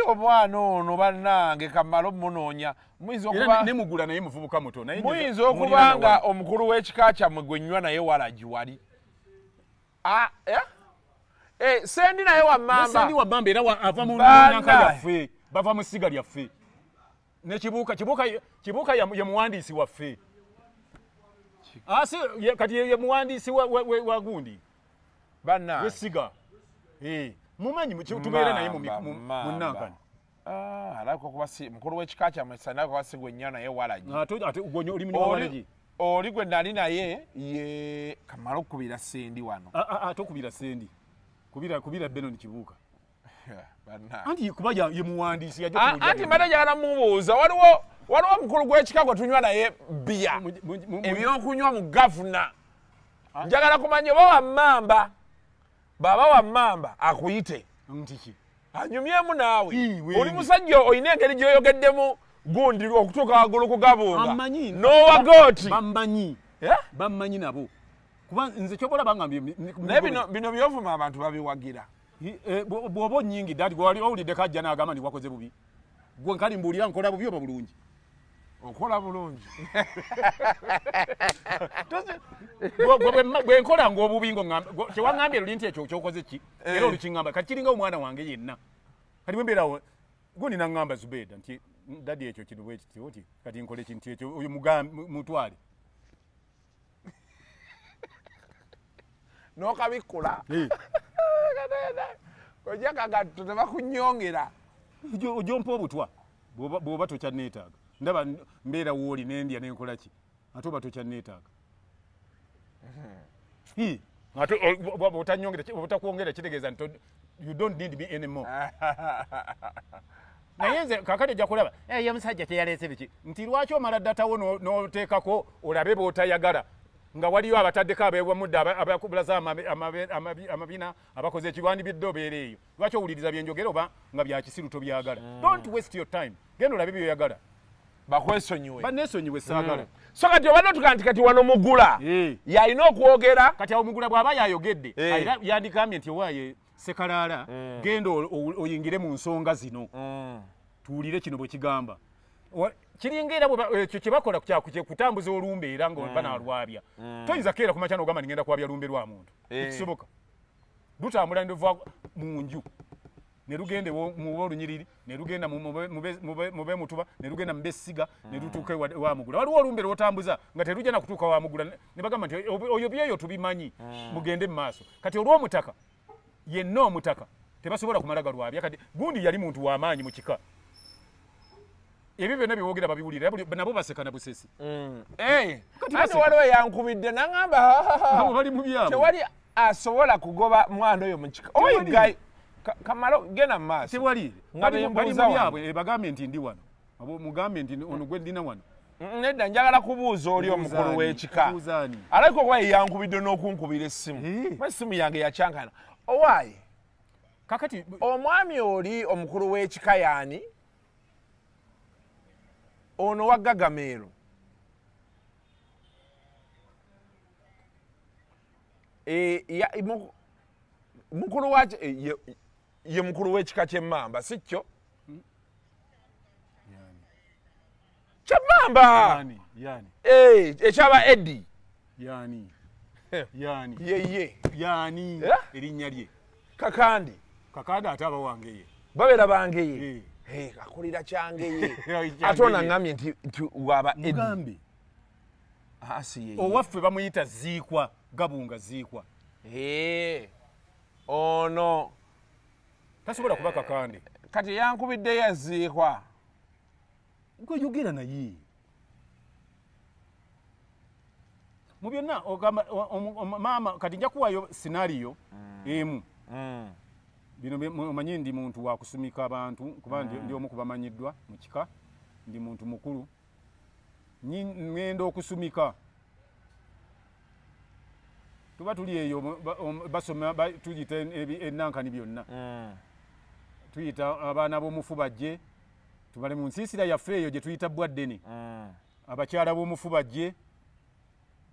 omwana ono bannange kamala omunoonya. Muyinza okuba ne Mugula naye muvubuka muto naye muyinza okuba nga omukulu w'ekika kyammwe gwe nnywa naye walagi wali. Sendi naye wa Mmamba. Sendi wa Mmamba era ava mu nnanka yaffe, bava mu ssiga lyaffe. Ne Kibuuka Kibuuka ye muwandiisi waffe. Kati ye muwandiisi wa gundi. Bannange. W'essiga. Mumanyi tubeera naye mu nnankani. Alabika okuba si mukulu w'ekika kyammwe alabika kuba si gwe nnywa naye walagi. Ate oli munywa walagi. Oli gwe nali naye ye kamala okukubira Sendi wano. Ate okubira Sendi. Kubira Benon Kibuuka. Anti kuba ye muwandiisi yajja okuwulira. Anti mbadde njagala mubuuza waliwo omukulu gw'ekika gwe tunywa naye bbiya. Ebyokunywa mu gavuna. Njagala kumanya oba wa Mmamba. Baba wa Mmamba akuyite. Ntiki. Anyumyemu naawe. Oli musajja olina engeri gy'oyogeddemu gundi okutuuka waggulu ku Gabunga. N'owa gooti. Bammanyi. Bammanyi nabo. Kuba nze ky'obola bangambye. Naye bino by'ovuma abantu babiwagira. Bw'oba onnyingidde ati gwali owuliddeko ajja n'agamba nti wakoze bubi. Gwe nkali mbuulira nkola bubi oba bulungi? Okola bulungi. Bwe nkola ng'obubi kyewaŋŋambye luli nti ekyo kyokoze ki? Era olukiŋŋamba kati kiringa omwana wange yenna. Kati bwe mbeerawo gundi naŋŋamba Zubeda nti dadi ekyo kino bwe kiti oti kati nkole ki nti ekyo oyo mutwale. N'okabikkula. Ojja kagatto tebakunnyongera. Ojja obutwa bw'oba tokyanneetaaga. Ndaba mbeera wooli nendya nenkola ki ate oba tokyanneetaaga. Ate obutakwongera kitegeeza nti you don't need me anymore. Naye nze kaakati ojja kulaba ye musajja teyaleese biki nti lwaki omala ddatawo n'oteekako olabe bw'otayagala nga waliyo abataddeko abeewamudde abakubulaza amabina abakoze ekirwanibidde obeera eyo. Lwaki owuliriza bye njogera oba nga bya kisiru tobyagala? Don't waste your time. Genda olabe by'oyagala. Bakwesonyiwe. Banneesonyiwe saagala. So kati obadde otugaa nti kati wano Mugula yalina okwogera. Kati awo Mugula bw'aba yayogedde yandigambye nti owaaye Sekalaala genda oyingire mu nsonga zino. Tuwulire kino bwe kigamba. Kiringa era ekyo kye bakola kutambuza olumbe era nga banaalwabya. Toyinza keera ku makya n'ogamba nti ngenda kwabya lumbe lwa muntu. Tekisoboka. Lutambula ne luva mu nju. Ne lugenda mu olunyiriri, ne lugenda mu mutuba, ne lugenda mu bessiga, ne lutuuka wa Mugula. Waliwo olumbe lw'otambuza nga terujja na kutuuka wa Mugula ne bagamba nti oyo byeyo tubimanyi mugende mu maaso. Kati olw'omutaka yenna omutaka tebasobola kumala galwabya. Kati gundi yali muntu w'amaanyi mu kika. Ebyo byonna byewogera babiwulira nabo basekana busesi. Ate waliwo yankubidde n'aŋŋamba bali mu byabwe. Tewali asobola kugoba mwana oyo mu kika. Oyo Kamalo genda mu maaso. Tewali. Bali mu byabwe bagambye nti ndi wano. Mugambe nti ono gwe ndina wano. Nedda njagala kubuuza oli omukulu w'ekika. Alabika okuba ye yankubidde n'okunkubira essimu. Essimu yange yakyankana. Owaaye. Kakati omwami oli omukulu w'ekika y'ani? Ono wa Gagameero. Mukulu wa ye mukulu w'ekika ky'emmamba, si kyo? Ky'emmamba! Yani. Ekyaba Eddie. Yani. Yani. Ye. Yani. Erinnya lye. Kakandi. Kakandi ate aba wangeye. Babeera bangeye. Akulira kyangeye. Ate ono aŋŋambye nti waba Eddie. Mugambe. Si ye. Owaffe bamuyita Ziikwa, Gabunga Ziikwa. Ono. Tasobola kuba Kakande. Kati yankubiddeyo Aziikwa. Gwe yogera naye. Mu byonna ogamba maama kati nja kuwaayo scenario emu. Bino omanyi ndi muntu wa kusumika abantu kuba ndi omu ku bamanyiddwa mu kika, ndi muntu mukulu. Ngenda okusumika. Tuba tuli eyo basoma tuyita ennankani byonna. Tuyita abaana b'omufu bajje, tubale mu nsiisira yaffe eyo gye tuyita Bwaddene. Abakyala b'omufu bajje,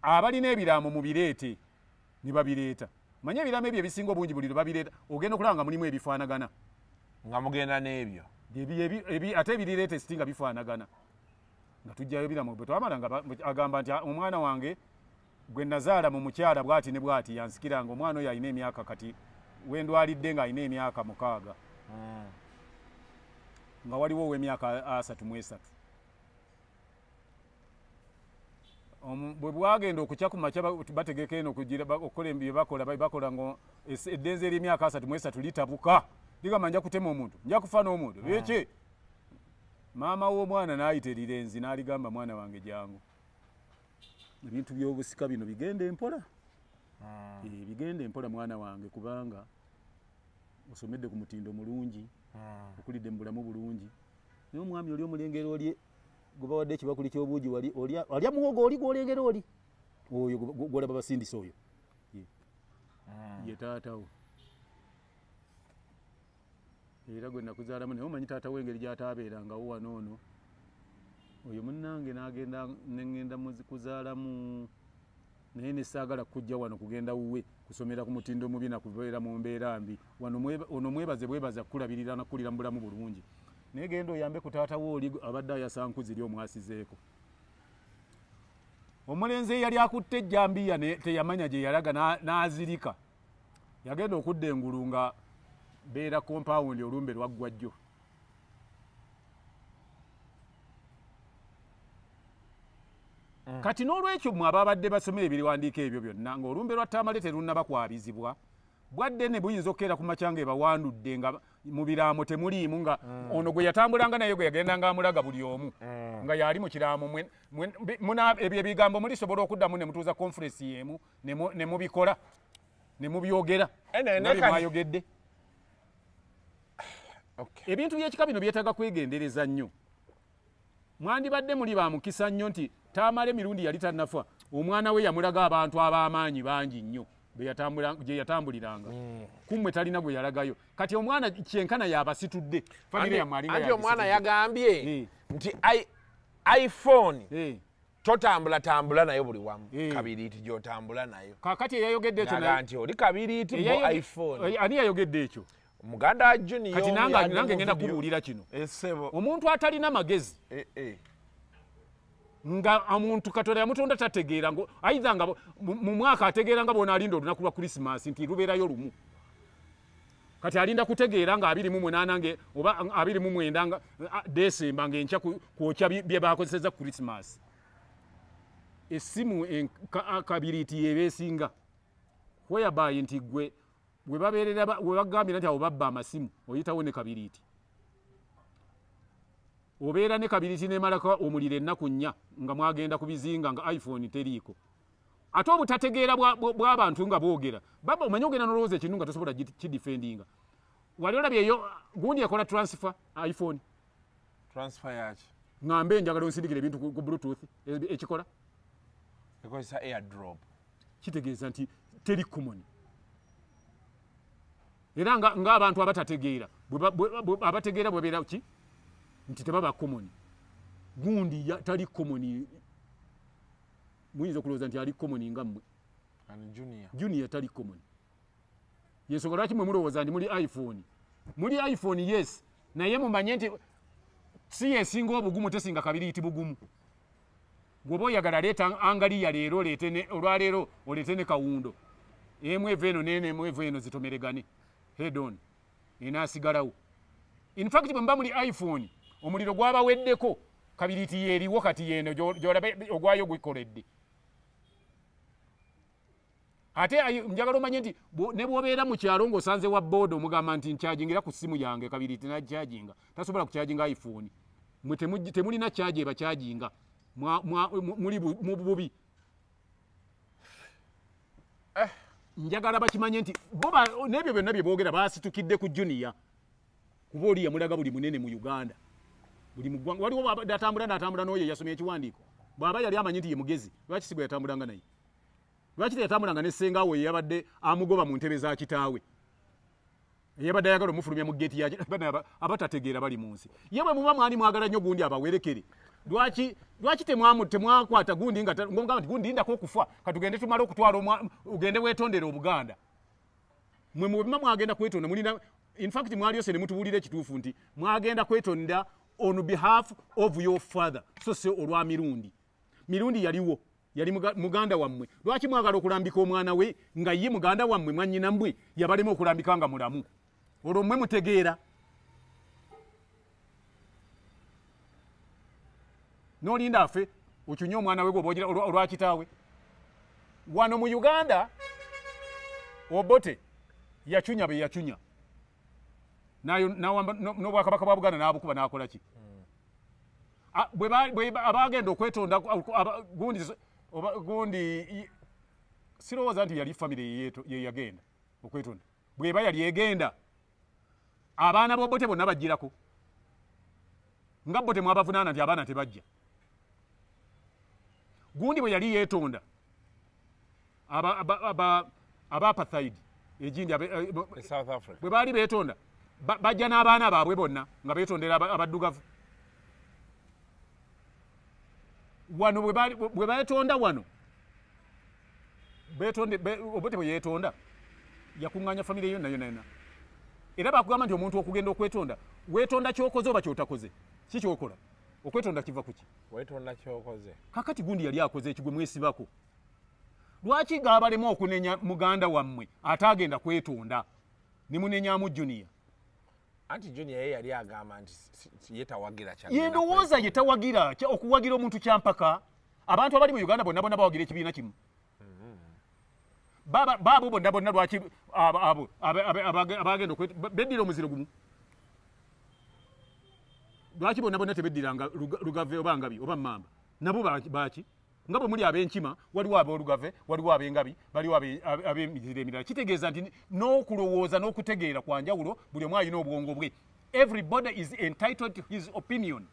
abalina ebiraamo mubireete, ne babireeta. Manye ebiraamo ebyo ebisinga obungi buli lwe babireeta, ogenda okulaba nga mulimu ebifaanagana. Nga mugenda n'ebyo. Ate ebirireeta esi nga bifaanagana. Nga tuggyayo ebiraamo bwe twamala nga agamba nti omwana wange gwe nazaala mu mukyala bw'ati ne bw'ati yansikiranga, omwana oyo alina emyaka kati we ndwalidde ng'alina emyaka 6. Nga waliwo ow'emyaka 33. Bwe bwagenda okukya ku makya bategeka eno okugira okukola bye bakola, bakola ngo eddenzi ery'emyaka 33 litabuka. Ligamba nja kutema omuntu, nja kufa n'omuntu. Biki? Maama w'omwana n'ayita erirenzi n'aligamba mwana wange jangu. Ebintu by'obusika bino bigende mpola. Bigende mpola mwana wange kubanga osomedde ku mutindo mulungi, okulidde mu bulamu bulungi. Naye omwami oli omulengera oli gwe bawadde ekibakuli ky'obuugi wali alya muwogo oli gw'olengera oli oyo gw'olaba basindise oyo ye taatawo. Era gwe nakuzaalamu naye omanyi taata we engeri gy'ataabeerangawo wano ono. Oyo munnange n'agenda ne ŋŋenda kuzaalamu naye ne saagala kujja wano kugenda wuwe kusomera ku mutindo mubi na kubeera mu mbeera mbi. Wano ono mwebaze bwebaza kukulabirira na kukulira mu bulamu bulungi. Naye genda oyambe ku taata wo oli abadde ayasa nku ziri omwasizeeko. Omulenzi eyali akutte ejjambiya teyamanya gye yalaga n'azirika. Yagenda okudda engulu nga beera compound olumbe lwaggwa jjo. Kati n'olwekyo mmwe ababadde basoma ebiriwandiiko ebyo byonna ng'olumbe lwa Tamale terunnaba kwabizibwa, bwadde ne buyinza okukeera ku makya ng'ebawandudde nga mu biraamo temuliimu nga ono gwe yatambulanga naye gwe yagendanga amulaga buli omu nga yali mu kiraamo ebyo ebigambo mulisobola okuddamu ne mutuuza conference y'emu ne mubikola ne mubyogera nga bye mwayogedde. Ebintu by'ekika bino byetaaga kwegendereza nnyo. Mwandibadde muli ba mukisa nnyo nti Tamale Mirundi yali tannafa, omwana we yamulaga abantu ab'amaanyi bangi nnyo gye yatambuliranga. Kummwe talina gwe yalagayo. Kati omwana kyenkana y'abasitudde. Famire yammwe alinga Anti omwana yagambye nti iPhone totambula tambula nayo buli wamu. Kabiriiti gy'otambula nayo. Kaakati eyayogedde ekyo naye nti oli kabiriiti bo iPhone. Ani yayogedde ekyo? Muganda wa Junior. Kati nange ngenda kubuulira kino. Omuntu atalina magezi. Nga omuntu Katonda yamutonda tategeera ngo aidha nga mu mwaka ategeera nga bw'onaalinda olunaku lwa Christmas nti lubeerayo lumu. Kati alinda kutegeera nga 28 nge oba 29 nga Desemba ng'enkya kwokya bye bakozesezza Christmas. Essimu kabiriiti yeebeesinga. Whereby nti ggwe bwe babeerera bwe bagambira nti abo babba amasimu oyitawo ne kabiriiti. Obeera ne kabiriiti n'emalako omuliro ennaku 4 nga mwagenda ku bizinga nga iPhone teriiko. Ate obutategeera bw'abantu nga boogera. Baba omanyi ogenda n'olowooza ekintu nga tosobola kidefendinga. Wali olabye eyo gundi ekola transfer iPhone. Transfer yaki? Ngambe njagala onsindikire ebintu ku Bluetooth ekikola. Ekozesa airdrop. Kitegeeza nti teri common. Era ng'abantu abatategeera abategeera bwe ki? Nti tebaba common. Gundi tali common. Muyinza okulowooza nti ali common nga mmwe. Ani Junior? Junior tali common. Yensonga lwaki mwe mulowooza nti muli iPhone. Muli iPhone yes, naye mumanye nti si yesinga obugumu tesinga kabiriiti bugumu. Bw'oba oyagala leeta angaliya leero oleete ne olwaleero oleete ne kawundo. Emu eva eno n'eno emu eva eno zitomeregane. Head on. Enaasigalawo. In fact bwe muba muli iPhone omuliro gwabaweddeko kabiriiti yeeriwo kati yeeno gy'olaba ogwayo gukoledde. Ate njagala omanye nti ne bw'obeera mu kyalo ng'osanze wa booda omugamba nti nkyajingira ku ssimu yange kabiriiti n'akyajinga. Tasobola kukyajinga iPhone. Mwe temulina kyaji ebakyajinga. Muli mu bubi. Njagala bakimanye nti bo n'ebyo byonna bye boogera baasitukidde ku Junior. Kuba oli yamulaga buli munene mu Uganda. Buli mu ggwanga waliwo atambula n'atambula n'oyo yasomye ekiwandiiko. Bw'aba yali amanyi nti ye mugezi, lwaki si gwe yatambulanga naye? Lwaki teyatambulanga ne ssenga we eyabadde amugoba mu ntebe za kitaawe? Eyabadde ayagala omufulumya mu geeti ya abatategeera bali mu nsi. Ye bwe muba mwali mwagala nnyo gundi abawerekere. Lwaki temwakwata gundi nga ng'omugamba nti gundi lindako okufa katugende tumale okutwala ogende weetondere Obuganda. Mwe muba mwagenda kwetonda mulina in fact mwaliyose ne mutubuulira ekituufu nti mwagenda kwetonda on behalf of your father so si olwa Mirundi. Mirundi yaliwo. Yali muganda wammwe. Lwaki mwagala okulambika omwana we nga ye muganda wammwe mwannyina mbwe yabalema okulambika nga mulamu? Olwo mmwe mutegeera. N'olinda afe okyunye omwana we gw'oba olwa kitaawe. Wano mu Uganda Obote yacunya be yacunya. N'awamba n'obwakabaka bwa Buganda n'abukuba n'akola ki? Bwe abagenda okwetonda gundi sirowooza nti yali famire ye yagenda okwetonda. Bweba yali egenda abaana b'Obote bonna bajjirako. Nga Obote mwabavunaana nti abaana tebajja. Gundi bwe yali yeetonda aba apartheid egindi South Africa bwe baali beetonda bajja n'abaana baabwe bonna nga beetondera abaddugavu. Wano bwe beetonda wano Obote bwe yeetonda yakuŋŋaanya famire yonna yonna yonna. Era bakugamba nti omuntu okugenda okwetonda weetonda ky'okoze oba ky'otakoze. Ki ky'okola? Okwetonda kiva ku ki? Weetonda ky'okoze. Kakati gundi yali akoze ekigwe mwesibako. Lwaki gaabalema okunenya muganda wammwe ate agenda kwetonda ne munenyamu Junior? Anti Junior ye yali agamba nti ye tawagira kya. Ye ndowooza ye tawagira okuwagira omuntu kyampaka. Abantu abali mu Uganda bonna bonna bawagira ekibiina kimu. Baabo bonna bonna lwaki abo abagenda beddira omuziro gumu? Lwaki bonna bonna tebeddiranga Lugave oba Ngabi oba Mmamba? Nabo baaki? Nga bwe muli ab'enkima waliwo ab'olugave, waliwo ab'engabi, waliwo ab'emiziro emirala. Kitegeeza nti n'okulowooza n'okutegeera kwa njawulo, buli omu alina obwongo bwe. Everybody is entitled to his opinion.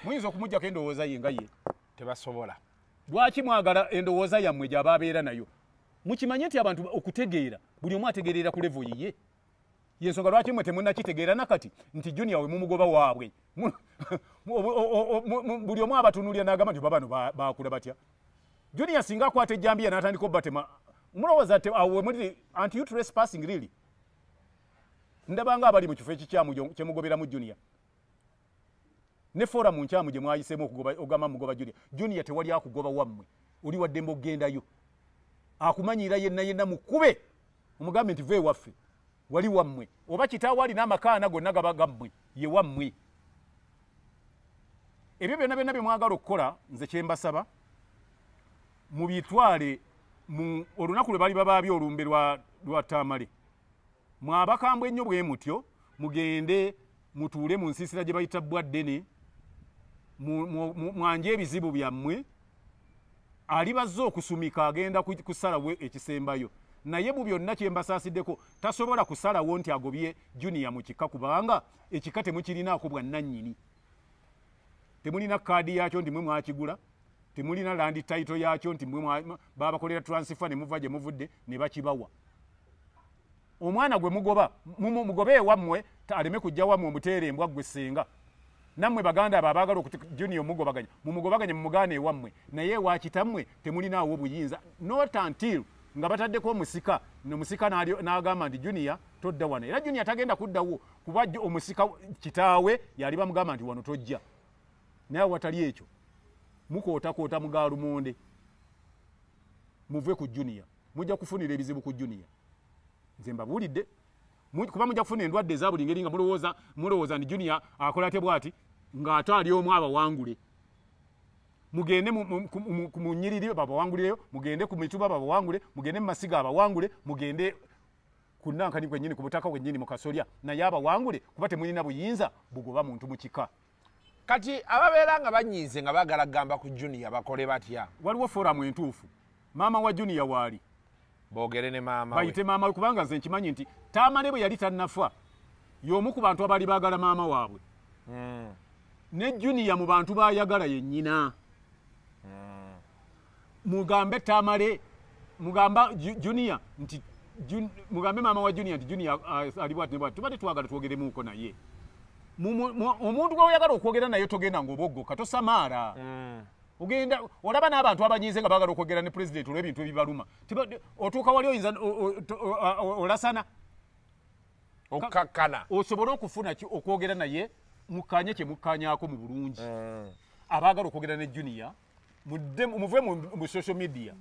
Muyinza okumuggyako endowooza ye nga ye? Tebasobola. Lwaki mwagala endowooza yammwe gy'aba abeera nayo? Mukimanye nti abantu okutegeera buli omu ategeerera ku level yiye. Yensonga lwaki mmwe temunnakitegeera nakati nti Junior we mumugoba waabwe. Buli omu abatunuulira n'agamba nti bano baakula batya. Junior singa akwata ejjambiya n'atandika obbatema, mulowooza awo we muli anti you trespassing really? Ndaba nga abali mu kifo ekikyamu kye mugoberamu Junior. Ne forum nkyamu gye mwayiseemu ogamba mugoba Junior. Junior tewali akugoba wammwe. Oli wa ddembe okugendayo. Akumanyiira yenna yenna mukube. Omugambe nti va ewaffe. Wali wammwe. Oba kitaawe alina amakaana gonna gaba gammwe. Ye wammwe. Ebyo byonna byonna bye mwagala okukola nze kye mbasaba mubitwale mu olunaku lwe bali babaabye olumbe lwa Tamale. Mwabakambwe ennyo bwe mutyo mugende mutuule mu nsiisira gye bayita Bbwaddene mwanje ebizibu byammwe. Alibazze okusumika agenda kusalawo ekisembayo. Naye mu byonna kye mbasaasiddeko tasobola kusalawo nti agobye Junior mu kika kubanga ekika temukirinaako bwannannyini. Temulina kaadi yakyo nti mwe mwakigula, temulina land title yakyo nti mwe babakolera transfer ne muva gye muvudde ne bakibawa. Omwana gwe mugoba mugobe ewammwe aleme kujja wammwe omuteere embwa gwe ssenga. Nammwe baganda abo abaagala okuti Junior omugobaganya, mumugobaganye mumugaane ewammwe, naye ewa kitammwe temulinaawo obuyinza. Not until nga bataddeko omusika, nomusika n'agamba nti Junior todda wano. Era Junior tagenda kuddawo kuba omusika kitaawe yali bamugamba nti wano tojja. Naye awatali ekyo mukootakoota mugaalumonde, muve ku Junior, mujja kufunira ebizibu ku Junior. Nze mbabuulidde, kuba mujja kufuna endwadde eza buli ngeri nga mulowooza nti Junior akola te bw'ati ng'ate ali omu abawangule. Mugende mu nnyiriri babawangulireyo, mugende ku mituba babawangule, mugende mu masiga abawangule, mugende ku nankani kwennyini, ku butaka bwennyini mu kasolya, naye abawangule kuba temulina buyinza bugoba muntu mu kika. Kati ababeera nga banyiize nga baagala kugamba ku Junior bakole batya? Waliwo foramu entuufu. Maama wa Junior waali, boogere ne maama we, bayite maama we, kubanga nze nkimanyi nti Tamale bwe yali tannafa y'omu ku bantu abaali baagala maama waabwe. Ne Junior mu bantu baayagala yennyina. Mugambe Tamale, mugamba Junior nti mugambe maama wa Junior nti Junior ali bwati ne bwati, tubadde twagala twogeremuuko naye. Omuntu gw'oyagala okwogera naye togenda ng'oboggoka, tosamaala. Ogenda olaba n'abantu abanyiize nga baagala okwogera ne pulezidenti olw'ebintu ebibaluma. Otuuka wali oyinza olasana okkakkana, osobole okufuna okwogera naye, mukkaanye kye mukkaanyaako mu bulungi. Abaagala okwogera ne Junior muve mu social media.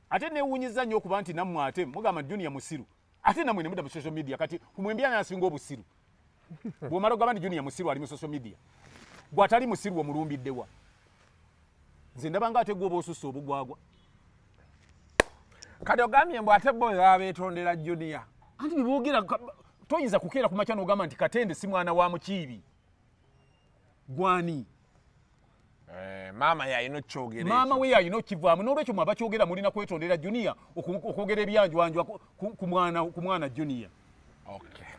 Ate neewuunyizza nnyo okuba nti nammwe ate mugamba Junior musiru, ate nammwe ne mudda mu social media. Kati kumwembi ani asinga obusiru? Bw'omala ogamba nti Junior musiru ali mu social media, gw'atali musiru omulumbiddewa? Nze ndaba nga ate gw'oba osusse obugwagwa. Kati ogambye mbu ate bo baba beetondera Junior. Anti bye toyinza kukeera ku makya n'ogamba nti Katende si mwana wa Mukiibi. Gwani? Maama yalina okyogera. Maama we yalina okivaamu. N'olwekyo mwe abakyogera mulina kwetondera Junior okwogera ebyanjwanjwa ku mwana Junior.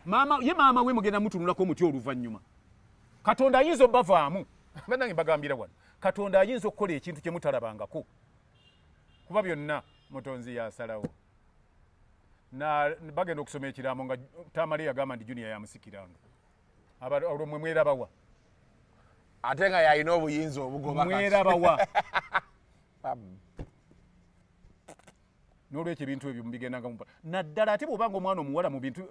Maama ye maama we mugenda mutunulako omuti oluvannyuma. Katonda ayinza obbavaamu. Bannange mbagambira wano, Katonda ayinza okukola ekintu kye mutalabangako, kuba byonna Mutonzi yasalawo. Na bagenda okusoma ekiraamo nga Tamale yagamba nti Junior yamusikiranga. Olwo mwe mwerabawa? Ate nga yalina obuyinza obugoba. Mwerabawa? N'olwekyo ebintu ebyo mubigendanga mupa. Naddala ate bw'obanga omwana omuwala mu bintu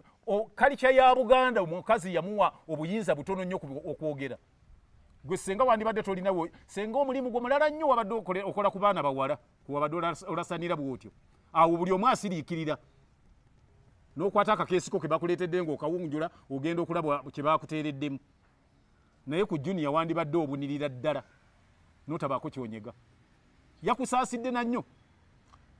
kalikya ya Buganda, omukazi yamuwa obuyinza butono nnyo okwogera. Gwe senga wandibadde tolinawo, senga omulimu gwo mulala nnyo wabadde okola ku baana bawala, wabadde olasanira bw'otyo. Awo buli omu asiriikirira. N'okwata akakeesiko ke bakuleetedde ng'okawunjula ogenda okulaba kye bakuteereddemu. Naye ku Junior wandibadde obunirira ddala n'otabaako ky'onyega. Yakusaasidde na nnyo.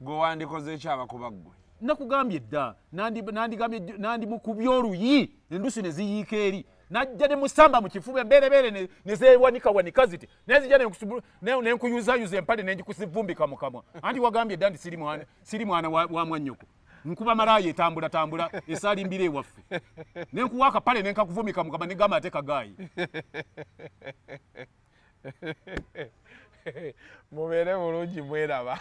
Gwe wandikoze ki abakuba ggwe? Nakugambye dda, nandigambye nandimukubye oluyi, endusu ne ziyiika eri. Najja ne musamba mu kifuba emberebeere ne zeewanikawanika ziti. Nezijja ne nkuyuzayuza empale ne ngikusivumbika mu kamwa. Anti wagambye dda nti siri mwana wa mwannyoko. Nkuba malaaya etambula tambula esaalimbira ewaffe. Ne nkuwa akapale ne nkakuvumika mu kamwa ne gamba ate kagaayi. Mubeere bulungi mweraba.